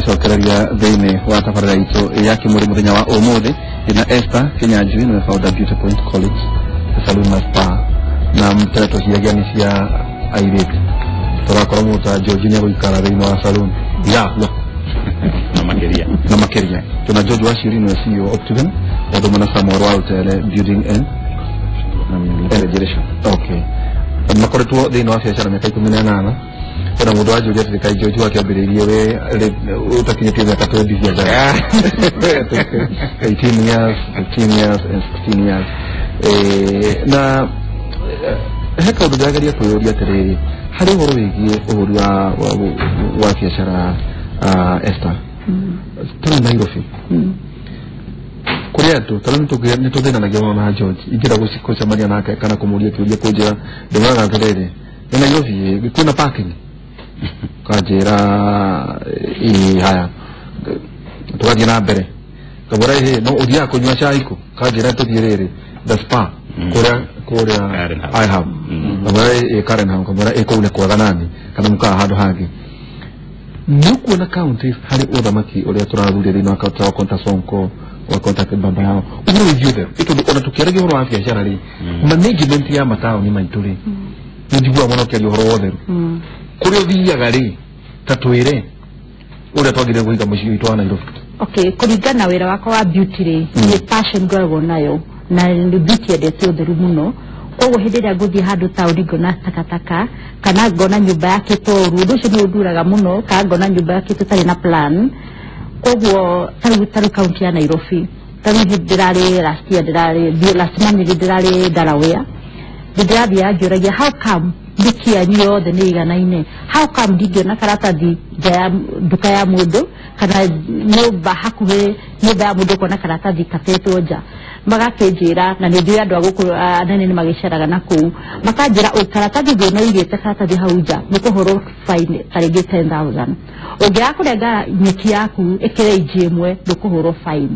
Tũgũcokereria thĩinĩ wa tabarĩra itũ ya Kĩmũrĩ mũthenya wa ũmũthĩ. Ndĩna Esther Kinyanjui, nĩwe founder Beauty Point College Salon na Spa, na tene tũciragia nĩ cia airĩtu, tũrakorwo mũndũ ta George nĩ egũikara thĩinĩ wa salon yakua na makĩria. Na makĩria. Tuna George Waciuri, nĩwe CEO Optiven, ũndũ ũmwe na Samuel wa Utere Building and Refrigeration. Okay, makoretwo thĩinĩ wa biacara mĩaka 18. Kwĩna mũndũ wanjũria atĩrĩ, kaĩ George wakĩambĩrĩirie we ũtakinyĩtie mĩaka 20 biacara? 18 years, 15 years and 16 years. Na he kaũndũ ndĩrageria kwĩyũria atĩrĩrĩ, harĩ ũhoro wĩgiĩ ũhũri wa biacara, Esther, tarĩu Nairobi kũrĩ andũ tarĩu nĩ tũthĩnanagia mũno na George. Ingĩenda gũcemania nake kana kũmũria kĩũria, kũnjĩra ndĩmwĩraga atĩrĩrĩ, nĩ Nairobi kwĩna parking? Kanjĩra ĩĩ. Haya, tũgathiĩ na mbere, kamwĩra ĩhĩ no ũthiaga kũnyua cai kũ? Kanjĩra tũthiĩ rĩrĩ the spa kũrĩa Karen House. I have. Kamwĩra ĩ Karen House, kamwĩra ĩ kũu nĩ kwega nani kana mũkaga handũ hangĩ. Nĩ ũkuona counties harĩ ũthamaki ũrĩa tũrathuria thĩinĩ wa kaunti, wakonta Sonko, wakonta baba yao, ũhoro wĩgiĩ ũtheru, ĩ tondũ ona tũkĩaragia ũhoro wa biacara rĩ, management ya mataũni maitũ rĩ, nĩ njiguaga mũno ũkĩaria ũhoro wa ũtheru kũrĩa ũthiaga rĩ, ta twĩre ũrĩa twagĩrĩire kũiga mũciĩ witũ wa Nairobi. Okay, kũringana na wĩra wakwa wa beauty rĩ, nĩ passion ngoragwo nayo, na nĩ beauty endete ũtheru mũno. Koguo hĩndĩ ĩrĩa ngũthiĩ handũ taũni ngona takataka kana ngona nyũmba yakĩtwo ũru, ũndũ ũcio nĩ ũnduraga mũno, kana ngona nyũmba yakĩtwo ĩtarĩ na plan. Koguo tarĩu kaunti ya Nairobi, tarĩu hĩndĩ ndĩrarĩ last year, ndĩrarĩ last month, ndĩrarĩ Delaware, ndĩrathiaga ngĩũragia, how come mĩki yanyu yothe nĩ ĩiganaine? How come ndingĩona karatathi nja ya nduka ya mũndũ kana nyũmba, hakuhĩ nyũmba ya mũndũ, ũkona karatathi gatetwo nja? Magakĩnjĩra, na nĩ njũĩ andũ a gũkũ anene nĩ magĩceraga na kũu, makanjĩra karatathi ngĩona ũigĩte karatathi hau nja nĩ kũhũrwo fine ta rĩngĩ 10,000. Ũngĩaga kũrenga nyeki yaku ĩkĩre inji 1, ndũkũhũrwo fine.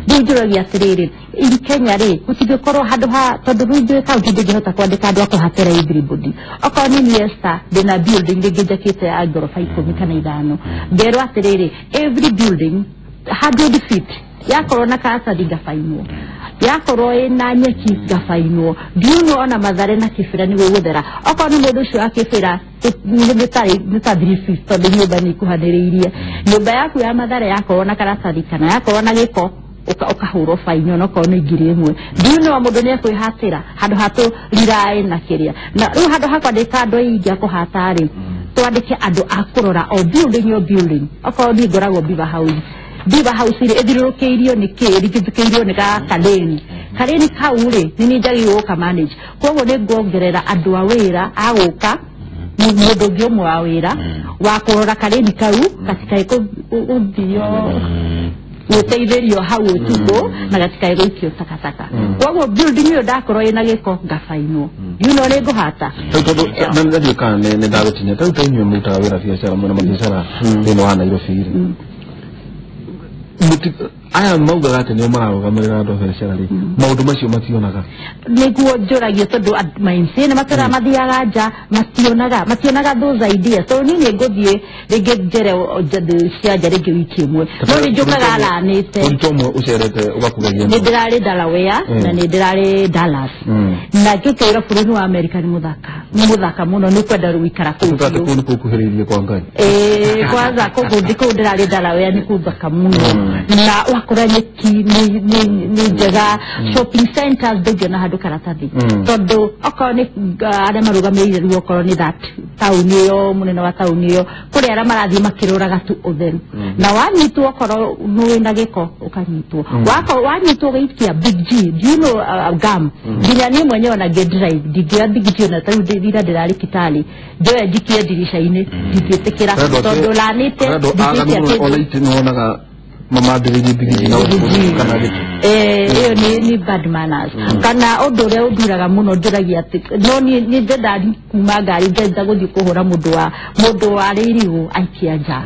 Rĩu njũragia atĩrĩrĩ, in Kenya rĩ, gũtingĩkorwo handũ ha, tondũ rĩu njũĩ kaunti ndĩngĩhota kwandĩka andũ a kũhatĩra everybody. Okorwo nĩ niĩ Esther ndĩna building rĩngĩ njakĩte ya ngoroba 15, ngerwo atĩrĩrĩ, every building 100 feet yakorwo na karatathi ngabainwo, yakorwo ĩna nyeki ngabainwo. Ndiuno ona Mathare na Kĩbĩra nĩ gũgũthera. Okorwo nĩ mũndũ ũcio wa Kĩbĩra nĩ ta 3 feet, tondũ nyũmba nĩ ikuhanĩrĩirie. Nyũmba yaku ya Mathare yakorwo na karatathi kana yakorwo na gĩko, ũkahũrwo baini onokorwo nĩ 1,000. Ndiuno mũndũ nĩ ekwĩhatĩra handũ ha tũriraĩ na kĩrĩa na rĩu handũ ha kwandĩka andũ aingĩ a kũhata rĩ, twandĩke andũ a kũrora o building o building. Okorwo niĩ ngoragwo Biva House, Biva House rĩ, ĩthiũrũrũkĩirio nĩ kĩ? Ĩrigithũkĩirio nĩ ga karĩni kau rĩ, nĩ niĩ njagĩrĩirwo gũka manage. Koguo nĩ nguongerera andũ a wĩra a gũka, mũndũ ũngĩ ũmwe wa wĩra wa kũrora karĩni kau gatikae gũthio gwĩteithĩrio hau ũtukũ na gatikae gũikio takataka. Koguo building ĩyo ndakorwo ĩna gĩko ngabainwo. You know nĩ ngũhata. Rĩu tondũ na ndathiĩ kana nĩ ndagũtinia, tarĩu ta inyuĩ mũrutaga wĩra biacara, mwĩna mabiacara thĩinĩ wa Nairobi rĩ, aya maugaga atĩ nĩo mararũgamĩrĩra andũ a biacara rĩ, maũndũ macio mationaga? Nĩguo njũragio, tondũ ma MCA nĩ matũraga mathiaga nja, mationaga those ideas, tondũ niĩ nĩ ngũthiĩ rĩngĩ njere cia nja rĩngĩ wiki 1, no nĩ njũkaga ranĩte. Mũrutwo ũmwe ũcerete ũgakugagia? Nĩ ndĩrarĩ Delaware na nĩ ndĩrarĩ Dallas, na ngĩkĩra bũrũri wa America nĩ mũthaka, nĩ mũthaka mũno, nĩ kwenda gũikara kũu Tuga atĩ biũ. Kũu nĩ kũkuhĩrĩirie kwa Ngai. Ĩĩ, kwanza kũu kũu ndĩrarĩ Delaware nĩ kũthaka mũno, na wakora nyeki nĩ njega, shopping centers ndũngĩona handũ karatathi, tondũ okorwo nĩ arĩa marũgamĩrĩire rĩu, okorwo nĩ that taũni ĩyo, mũnene wa taũni ĩyo, kũrĩ arĩa marathiĩ makĩroraga tu ũtheru, na wanyitwo okorwo nĩ wĩna gĩko ũkanyitwo. Wakorwo wanyitwo ũgĩikia Big G, do you know, gum, nginya niĩ mwenyewe ona ngĩ drive ndingĩoya Big G. Ona tarĩu ira ndĩrarĩ Kitale, njoe njikie ndirica-inĩ, ndingĩtĩkĩra, tondũ lanĩte Andũ aganu ndingĩikia ona kĩndũ. itĩ nĩwonaga mamandĩrĩirie Big G na Big G. kana gĩtĩ. Ĩyo nĩ bad manners, kana ũndũ ũrĩa ũnduraga mũno, njũragia atĩ no niĩ nĩ ndenda kuma ngari ngenda gũthiĩ kũhũra mũndũ warĩ irigũ aikia nja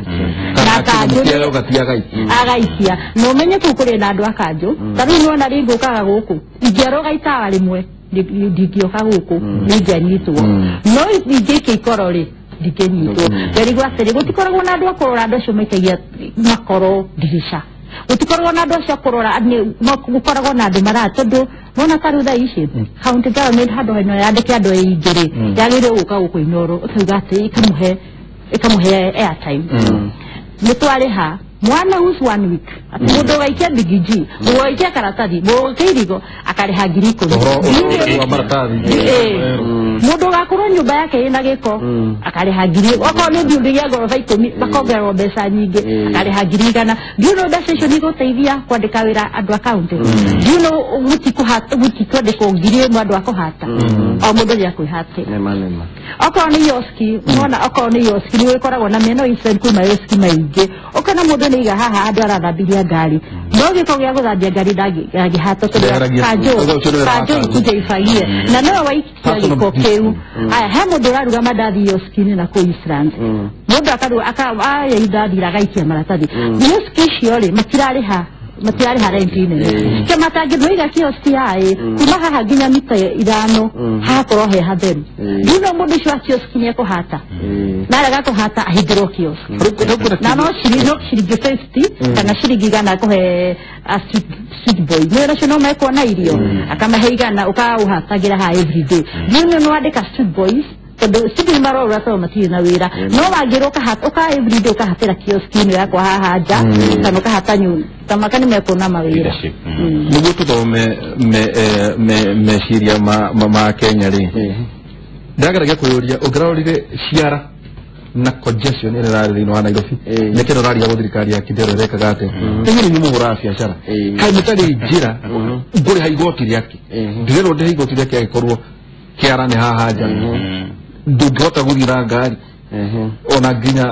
na kanjũ ũgatia agaikia. Agaikia, na ũmenye kũu kũrĩ na andũ a kanjũ. Ta rĩu nĩwona rĩngĩ ũkaga gũkũ, ingĩarũga itawa rĩmwe ndingĩoka gũkũ, nĩ ingĩanyitwo, no ingĩikia ikoro rĩ, ndingĩnyitwo. Ngarigwo atĩrĩ, gũtikoragwo na andũ a kũrora andũ acio maikagia makoro ndirica, gũtikoragwo na andũ acio a kũrora, gũkoragwo na andũ mara tondũ nona ta rĩu thaa ici county government handũ heno yandĩke andũ aingĩ rĩ, yagĩrĩirwo gũka gũkũ Inooro ũkauga atĩ ĩkamũhe airtime. Nĩ twarĩha mwana who's 1 week, atĩ mũndũ ũgaikia bigiji, ũgaikia karatathi, mũgaikia irigo akarĩha 10,000. Mũndũ ũgakorwo nyũmba yake ĩna gĩko akarĩha 1,000, okorwo nĩ building ya ngoroba 10 makongererwo mbeca nyingĩ akarĩha 100,000. Do you know mbeca icio nĩ igũteithia kwandĩka wĩra andũ a county? Do you know gũtikwandĩkwo 1,000 andũ a kũhata? O mũndũ nĩ akwĩhatĩra. Okorwo nĩ yoski, nĩwona okorwo nĩ yoski nĩ gũkoragwo na meno Eastern kwĩ mayoski maingĩ, ũkona mũndũ nĩ iga haha andũ arathambiria ngari, no gĩko gĩa gũthambia ngari ndangĩhata tondũ kanjũ ikuje ibagie na nowe waikia gĩko kĩu. Aya, he mũndũ ũraruga mandathi yoski-inĩ na kũu Eastlands, mũndũ aya indathira agaikia maratathi. Yoski icio rĩ, matirarĩha rent nene kĩama tangĩndwaiga kioski yaĩ kuma haha nginya mita 5 hakorwo he hatheru. Ndino mũndũ ũcio wa kioski nĩ ekũhata, na arega kũhata ahingĩrwo kioski na no ciringi 50 kana ciringi 100 akũhe street boy nĩ nacio no mekuona irio akamahe 100 ũkaũhatagĩra haha everyday. Ndino nĩ wandĩka street boys tondũ street marorora tondũ matirĩ na wĩra, no wangĩrwo ũka everyday ũkahatĩra kioski-inĩ yakwa haha nja kana ũkahata nyũmba tamaka nĩ mekuona mawĩra. Nĩguo tũthome meciria ma Kenya rĩ, ndageragia kwĩyũria ũngĩrorire ciara na congestion ĩrĩa ĩrarĩ thĩinĩ wa Nairobi, nĩkĩo ũraria gũ thirikari ya Kidero ĩrekaga atĩa? Inyuĩ nĩ mũhũraga biacara, kaĩ mũtarĩ njĩra ngũrĩha igoti rĩake? Ndĩrerwo ndĩhe igoti rĩake angĩkorwo kĩara nĩ haha nja, ndũngĩhota gũthiĩ na ngari ona nginya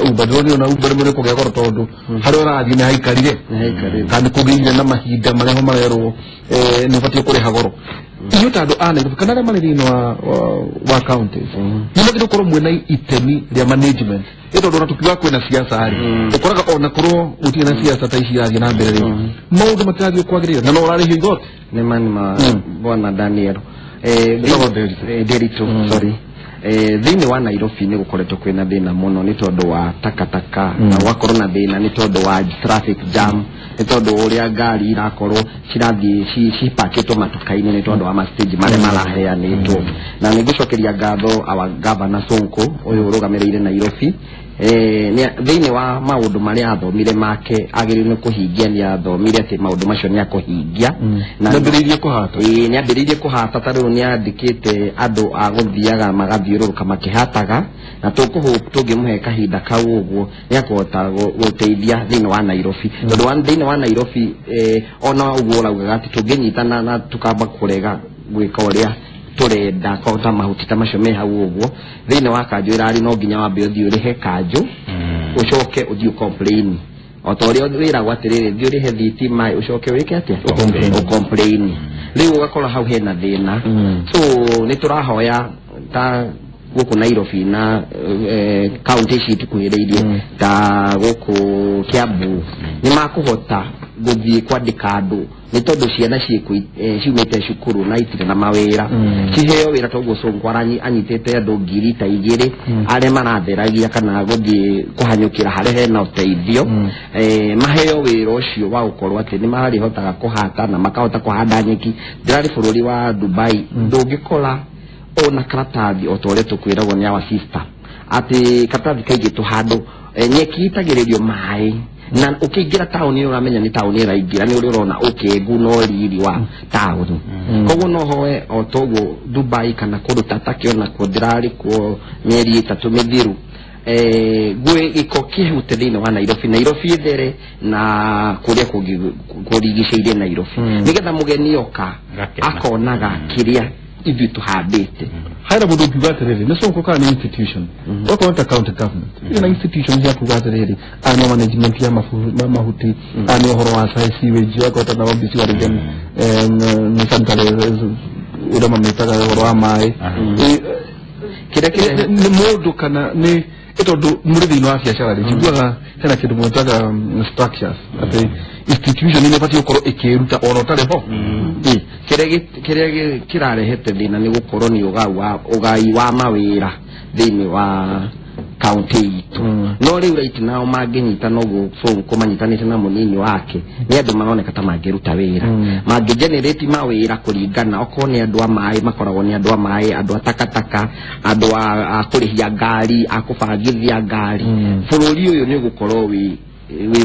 Uber. Ndĩronire ona Uber rĩmwe nĩkũgĩa goro tondũ harĩa ũrathiĩ nĩ haikarire, kana kũgĩire na mahinda marĩa ho marerwo nĩ ũbatiĩ kũrĩha goro. Inyuĩ ta andũ a Nairobi kana arĩa marĩ thĩinĩ wa counties nĩ mwagĩrĩirwo gũkorwo mwĩna itemi rĩa management, ĩ tondũ ona tũkiuga kwĩna siasa rĩ, ũkoraga ona korwo gũtirĩ na siasa ta ici irathiĩ na mbere rĩ, maũndũ matirathiĩ kwagĩrĩire na no ũrarĩhio igoti. Nĩ ma bwana Daniel Nderitu, sorry. Thĩinĩ wa Nairobi nĩ gũkoretwo kwĩna thĩna mũno nĩ tondũ wa takataka, na gwakorwo na thĩna nĩ tondũ wa traffic jam, nĩ tondũ ũrĩa ngari irakorwo cirathiĩ cipakĩtwo matuka-inĩ nĩ tondũ wa ma-stage marĩa maraheanĩtwo. Na nĩ ngũcokeria ngatho our governor Sonko ũyũ ũrũgamĩrĩire Nairobi. Thĩinĩ wa maũndũ marĩa athomire make agĩrĩirwo nĩ kũhingia, nĩ athomire atĩ maũndũ macio nĩ akũhingia. Na nĩambĩrĩirie kũhata. Nĩ ambĩrĩirie kũhata, ta rĩu nĩ andĩkĩte andũ a gũthiaga magathiũrũrũka makĩhataga, na tũngĩmũhe kahinda kau ũguo nĩ akũhota gũteithia thĩinĩ wa Nairobi. Tondũ thĩinĩ wa Nairobi ona ũguo ũraugaga atĩ tũngĩnyitana na tũkamba kũrega gwĩka ũrĩa tũrenda ta mahuti ta macio me hau ũguo, thĩinĩ wa kanjũ ĩrarĩ no nginya wambe ũthiĩ ũrĩhe kanjũ ũcoke ũthiĩ ũcomplain. O ta ũrĩa wĩragwo atĩrĩrĩ, thiĩ ũrĩhe thitima ũcoke wĩke atĩa, ũcomplain. Rĩu ũgakora hau hena thĩna. So nĩ tũrahoya ta gũkũ Nairobi na county ici itukuhĩrĩirie ta gũkũ Kiambu nĩ makũhota gũthiĩ kwandĩka andũ nĩ tondũ ciana ciumĩte cukuru na itirĩ na mawĩra, ciheo wĩra toguo Sonko anyitĩte andũ 2,000 arĩa maratheragia kana gũthiĩ kũhanyũkĩra harĩa hena ũteithio, maheo wĩra ũcio wa gũkorwo atĩ nĩ marĩhotaga kũhata na makahota kũhanda nyeki. Ndĩrarĩ bũrũri wa Dubai, ndũngĩkora ona karatathi o ta ũrĩa tũkwĩragwo nĩ our sister atĩ karatathi kaigĩtwo handũ, nyeki itagĩrĩrio maĩ, na ũkĩingĩra taũni ũramenya nĩ taũni ĩraingĩra, nĩ ũrĩa ũrona ũkĩngu na ũriri wa taũni. Koguo no hoe o toguo Dubai kana kũndũ ta Turkey onakuo ndĩrarĩ kuo mĩeri 3 mĩthiru, gwĩ gĩko kĩhute thĩinĩ wa Nairobi, Nairobi ĩthere na kũrĩa kũngĩ kũrigicĩirie Nairobi, nĩgetha mũgeni oka akonaga kĩrĩa ithuĩ tũhandĩte. Haira mũndũ ũngiuga atĩrĩrĩ, nĩ Sonko kana nĩ institution, okorwo ta county government ĩna institution cia kuga atĩrĩrĩ, aya nĩo management ya mahuti, aya nĩ ũhoro wa sewage, okorwo ta Nairobi sewerage nĩ sanitary ũrĩa mamĩtaga ũhoro wa maĩ, Kĩrĩa nĩ mũndũ kana nĩ tondũ mũrĩ thĩinĩ wa biacara rĩ, njiguaga hena kĩndũ mwĩtaga structures, atĩ institution nĩ ĩbatiĩ gũkorwo ĩkĩruta ona ũtarĩ ho. Kĩrĩa kĩrarehete thĩna nĩ gũkorwo nĩ ũgai wa mawĩra. thĩinĩ wa kaunti itũ. No rĩu right now mangĩnyita noguo Sonko manyitanĩte na mũnini wake nĩ andũ maroneka ta mangĩruta wĩra, mangĩ generate mawĩra kũringana okorwo nĩ andũ a maĩ makoragwo nĩ andũ a maĩ, andũ a takataka, andũ a kũrĩhia ngari, a kũbangithia ngari. Bũrũri ũyũ nĩ ũgũkorwo wĩ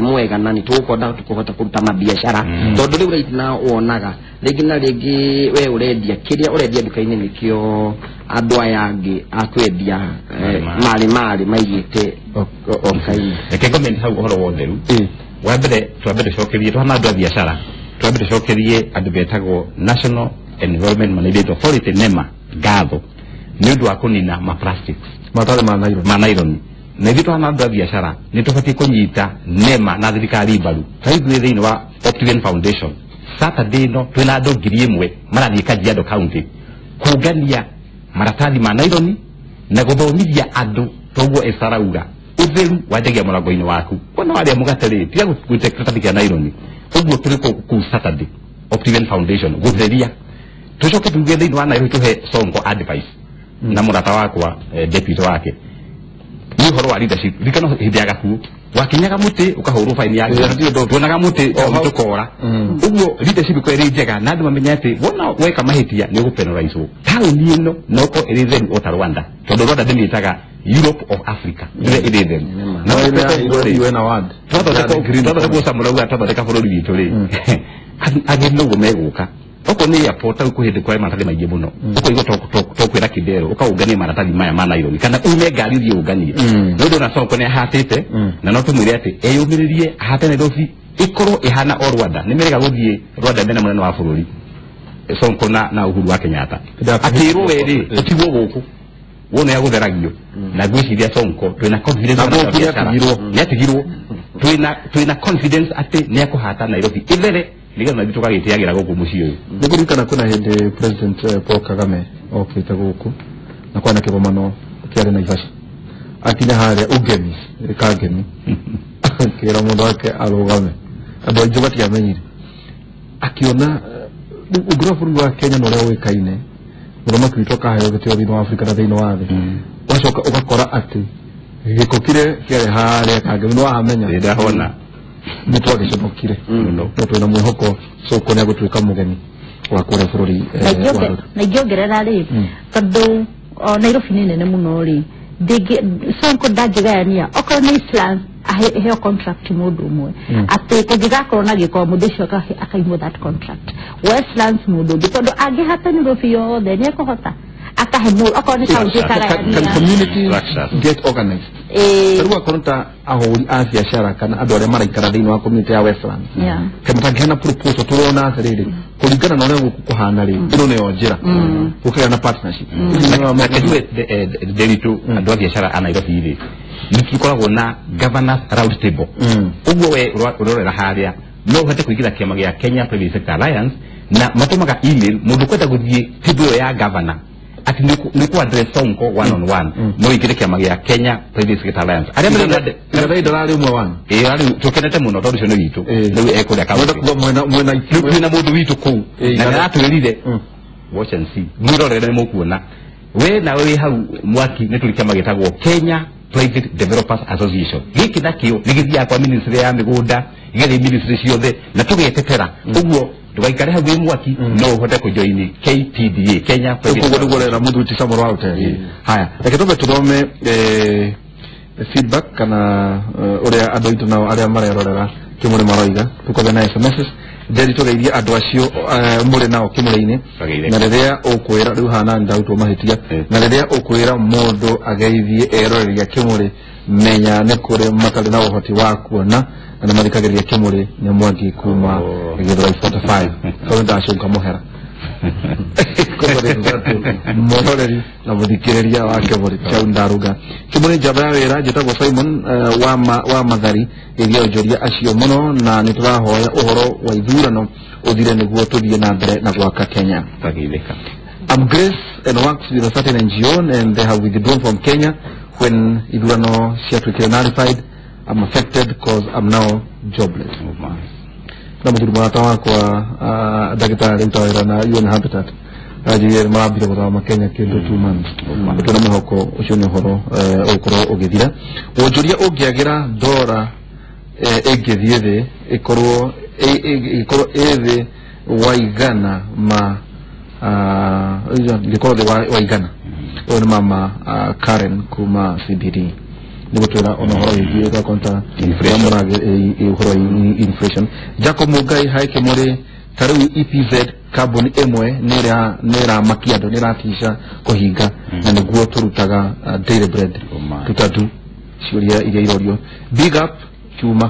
mwega na nĩ tũgũkorwo tũkũhota kũruta mabiacara, tondũ rĩu right now wonaga rĩngĩ na rĩngĩ we ũrendia kĩrĩa ũrendia nduka-inĩ nĩkĩo andũ aya angĩ a kwendia marĩ maigĩte nduka-inĩ. Reke comment hau ũhoro wa ũtheru. Wa mbere twambe tũcokerie tũhana andũ a biacara, twambe tũcokerie andũ betagwo National Environment Management Authority NEMA ngatho nĩ ũndũ wa kũnina ma plastics matarĩ ma nylon, ma nylon. Na ithuĩ tũhana andũ a biacara nĩ tũbatiĩ kũnyita NEMA na thirikari mbaru. Ta ithuĩ thĩinĩ wa Optiven Foundation Saturday ĩno twĩna andũ 1000 marathiĩ Kajiado County kũngania maratathi ma nylon na gũthomithia andũ. Toguo Esther ũtheru wanjagia mũrango-inĩ waku, wona warĩa mũgate rĩ tiga gũte kĩratathi kĩa nylon. Ũguo tũrĩ kũu Saturday Optiven Foundation gũtheria. Tũcoke tuge thĩinĩ wa Nairobi tũhe Sonko advice na mũrata wakwa deputy wake nĩ ũhoro wa leadership. Ririkana hĩndĩ ya gakuũ wakinyaga mũtĩ ũkahũrwo faini ya tuonaga mũtĩ tũkora. Ũguo leadership ĩkorwo ĩrĩ njega na andũ mamenye atĩ wona weka mahĩtia nĩ ũgũpenalizwo. Taũni ĩno no ĩkorwo ĩrĩ theru o ta Rwanda, tondũ Rwanda ndĩmĩtaga Europe of Africa, ĩrĩa ĩrĩ theru. Twathondekwo Samurauga twathondeka bũrũri witũ rĩ, ageni noguo megũka. Okorwo nĩ airport hau kwĩ hĩndĩ kwarĩ maratathi maingĩ mũno, ũkoigua tũkwĩra Kidero ũkaũngania maratathi maya ma nylon kana ume ngari ũthiĩ ũnganie. No ndona Sonko nĩ ahatĩte na no tũmwĩre atĩ eyũmĩrĩrie ahate Nairobi ĩkorwo ĩhana o Rwanda. Nĩ merĩga gũthiĩ Rwanda mena mũnene wa bũrũri Sonko na Uhuru wa Kenyatta akĩrwo we rĩ ũtigwo gũkũ wona ya gũtheragio. Na ngwĩciria Sonko twĩna confidence nĩatigirwo, twĩna confidence atĩ nĩekũhata Nairobi ĩthere nĩgetha ithuĩ tũgagĩtĩagĩra gũkũ mũciĩ ũyũ. Nĩngũririkana kwĩna hĩndĩ President Paul Kagame okĩte gũkũ na kwana kĩgomano kĩarĩ Naivasha, akinya harĩa Ugeni Kangemi akĩra mũndũ wake arũgame, andũ aingĩ matiamenyire, akiona ũngĩrora bũrũri wa Kenya na ũrĩa ũĩkaine mũthamaki witũ akaheo gĩtĩo thĩinĩ wa Afrika na thĩinĩ wa thĩ, ũgacoka ũgakora atĩ gĩko kĩrĩa kĩarĩ harĩa Kangemi nĩwahamenya ndahona nĩ twagĩconokire. No twĩna mwĩhoko Sonko nĩ agũtuĩka mũgeni wa kũrĩa bũrũri. Na ingĩongerera rĩ, tondũ Nairobi nĩ nene mũno rĩ, Sonko ndangĩgayania okorwo nĩ Islam aheo contract mũndũ ũmwe atĩ kũngĩgakorwo na gĩko mũndũ ũcio akaimwo that contract, Westlands mũndũ ũngĩ, tondũ angĩhata Nairobi yothe nĩ ekũhota akahe mũndũ okorwo nĩ kaunti ĩkagayania. Can communities get organized? Rĩu akorwo ta ahũri a biacara kana andũ arĩa maraikara thĩinĩ wa community ya Westlands kana matangĩheana proposal, tũrona atĩrĩrĩ kũringana na ũrĩa gũkũ kũhana rĩ, ĩno nĩyo njĩra gũkagĩa na partnership. Reke Nderitu andũ a biacara a Nairobi rĩ nĩ tũkoragwo na governors round table. Ũguo we ũrorera harĩa no ũhote kũingĩra kĩama gĩa Kenya Private Sector Alliance na matũmaga email mũndũ kwenda gũthiĩ table ĩyo ya governor ati nĩ kũ address Sonko one on one, no ingĩre kĩama gĩa Kenya Private Sector Alliance arĩa marĩ ndararĩ ũmwe wanyu. Ĩĩ rĩu tũkenete mũno tondũ ũcio nĩ witũ rĩu ekũrĩa kaunti mwena mũndũ witũ kũu na nĩaratwĩrire watch and see, mwĩrorere nĩ mũkuona. We nawe wĩ hau mwaki nĩ tũrĩ kĩama gĩtagwo Kenya Private Developers Association. Gĩkĩ nakĩo nĩ gĩthiaga kwa ministry ya mĩgũnda, gĩgathiĩ ministry ciothe na tũgetetera. Ũguo ndũgaikare hau wĩ mwaki, no ũhote kũjoini KPDA Kenya Private. Ũguo nĩguo rera mũthuri ti Samuel Waute. Haya, reke tũmbe tũthome feedback kana ũrĩa andũ aitũ nao arĩa marerorera kĩmũrĩ maroiga. Tũkagĩa na SMSs Njeri tũgeithie andũ acio mũrĩ nao kĩmũrĩ-inĩ, na rĩrĩa ũkwĩra rĩu hana ndarutwo mahĩtia, na rĩrĩa ũkwĩra mũndũ ageithie eroreria kĩmũrĩ, menya nĩ kũrĩ matarĩ na ũhoti wa kuona na nĩ mathikagĩrĩria kĩmũrĩ nĩ Mwangi kuma Gĩthũrai 45 tondũ ndacũnga mũhera mũroreri na mũthikĩrĩria wa kĩmũrĩ chau ndaruga kĩmũrĩ njamba ya wĩra. Njĩtagwo Simon wa Mathari, geithia onjoria acio mũno na nĩ tũrahoya ũhoro wa ithurano ũthire nĩguo tũthiĩ na mbere na gwaka Kenya. I'm Grace and works with a certain NGO and they have withdrawn from Kenya when ithurano ciatuĩkire nullified. I'm affected because I'm now jobless. Na mũthuri mũrata wakwa ndagĩtarĩ ũtawĩra na UN Habitat Ajire marambire gũthama Kenya kĩndũ 2 months. Tuna mwĩhoko ũcio nĩ ũhoro ũgũkorwo ũgĩthira. Wonjoria ũngĩagĩra ndora ĩngĩthiĩ thĩ ĩkorwo ĩ thĩ wa igana ma ĩngĩkorwo thĩ wa igana. Ũyũ nĩ mama Karen kuma CBD. Nĩgũtwĩra ona ũhoro wĩgiĩ gakonta ũhoro inflation. Jacob Mugai hai Kĩmũrĩ ta rĩu EPZ kambuni ĩmwe nĩĩramakia andũ nĩĩratisha kũhinga na nĩguo tũrutaga daily bread tutatu ciũria iria irorio. Big up Chuma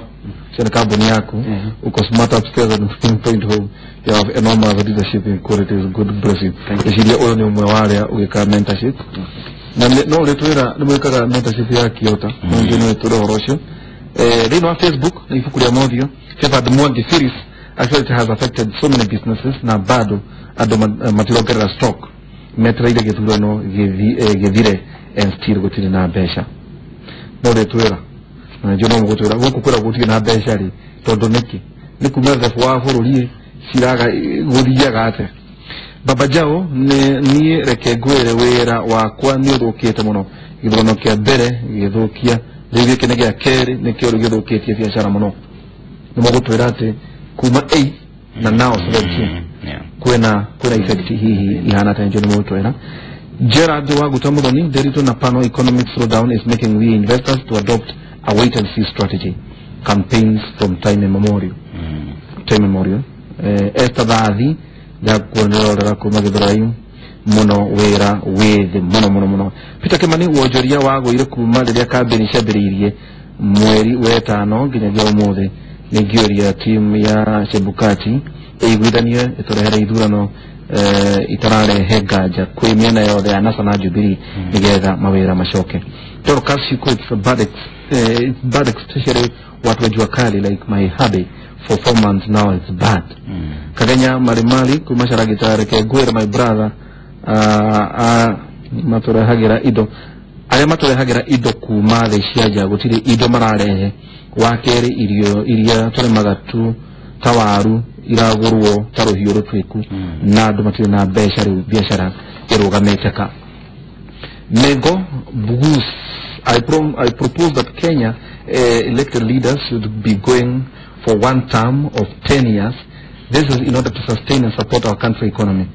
cia kambuni yaku uko smart upstairs and point home you have enormous leadership in qualities. Good bless you. Eciria ũyũ nĩ ũmwe wa arĩa ũgĩka mentorship na no ũrĩtwĩra nĩ mwĩkaga mentorship ya Kiota no ningĩ no ĩtwĩre ũhoro ũcio. Thĩinĩ wa Facebook na ibuku rĩa Mothio Favored Mwangi series actually it has affected so many businesses na bado andũ matirongerera stock metereire gĩthurano gĩthire and still gũtirĩ na mbeca. No ũrĩtwĩra na njũ no mũgũtwĩra gũkũ kwĩra gũtirĩ na mbeca rĩ tondũ nĩkĩ nĩ kuma thebu wa bũrũri ciraga gũthiaga atĩa. Baba Jao niĩ reke ngwĩre wĩra wakwa nĩ ũthũkĩte mũno. Gĩthurano kĩa mbere gĩgĩthũkia rĩu gĩkĩ nĩ gĩa kerĩ nĩkĩo rĩu gĩthũkĩtie biacara mũno. Nĩ mũgũtwĩra atĩ kuma 8 na now 17 kwĩna effect hihi ihana ta njũ nĩ mũgũtwĩra. Gerard Waguta Muthoni Nderitu na Pano economic slowdown is making we investors to adopt a wait and see strategy. Campaigns from time immemorial. Time immemorial. Esther Thathi ndakuonerera kuma Githurai muno wĩra wĩ thĩ mũno mũno mũno. Peter Kimani wonjoria wagũire kuma rĩrĩa kambĩni ciambĩrĩirie mweri wetano nginyagia ũmũthĩ. Nĩngĩũria timu ya Chebukati ĩiguithanio ĩtũrehere ithurano itararehe nganja kwĩ mĩena yothe ya NASA na Jubilee nĩgetha mawĩra macoke. Dorcas Yuko, it's bad especially watu wa jua kali like my hubby for 4 months now it's bad. Kagenya Marimali kuma Sharagita reke ngwĩre my brother matũrehagĩra indo arĩa matũrehagĩra indo kuma thĩ cia nja gũtirĩ indo mararehe. Wa kerĩ irio iria tũrĩmaga tu ta waru iragũrwo ta rũhiũ rũtuĩku na andũ matirĩ na mbeca rĩu biacara ĩrũgamĩte ka. Mengo Bugus, I propose that Kenya elected leaders should be going for one term of 10 years. This is in order to sustain and support our country economy.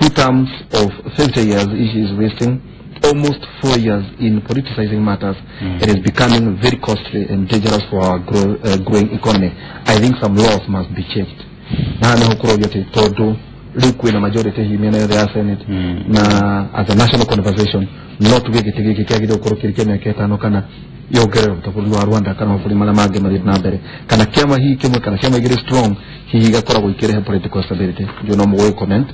2 terms of 50 years each is wasting almost 4 years in politicizing matters. It is becoming very costly and dangerous for our growing economy. I think some laws must be changed. Na nĩ gũkũrorio atĩ tondũ rĩu kwĩna majority hihi mĩena yothe ya Senate na as a national conversation no tuge gĩtĩ gĩkĩ kĩagĩrĩire gũkorwo kĩrĩ kĩa mĩaka ĩtano kana yongererwo ta bũrũri wa Rwanda kana mabũrũri marĩa mangĩ mathiĩte na mbere kana kĩama hihi kĩmwe kana ciama igĩrĩ strong hihi igakoragwo ikĩrehe political stability. Ndio no mũgũĩ comment.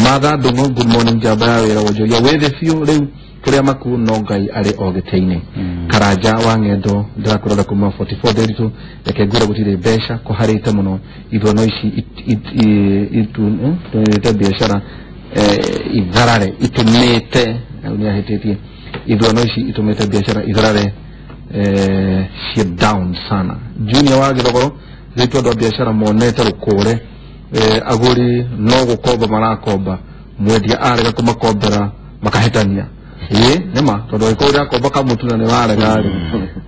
Martha Ndung'u, good morning njamba ya wĩra wonjoria wĩthĩ biũ rĩu kũrĩa maku no Ngai arĩ o gĩtĩ-inĩ. Karanja wa Ng'endo ndĩrakũrora kuma 44 Nderitu reke ngwĩre gũtirĩ mbeca kũharĩte mũno ithurano ici itũmĩte biacara itharare itũmĩte nĩ ahĩtĩtie ithurano ici itũmĩte biacara itharare cie down sana. Junior wa Gĩthogoro rĩtwa andũ a biacara monete rũkũre agũri no gũkomba marakomba mwendia arega kũmakombera makahĩtania. Ĩĩ nĩma tondũ angĩkorwo ũrakomba kamũtu na nĩwarega rĩ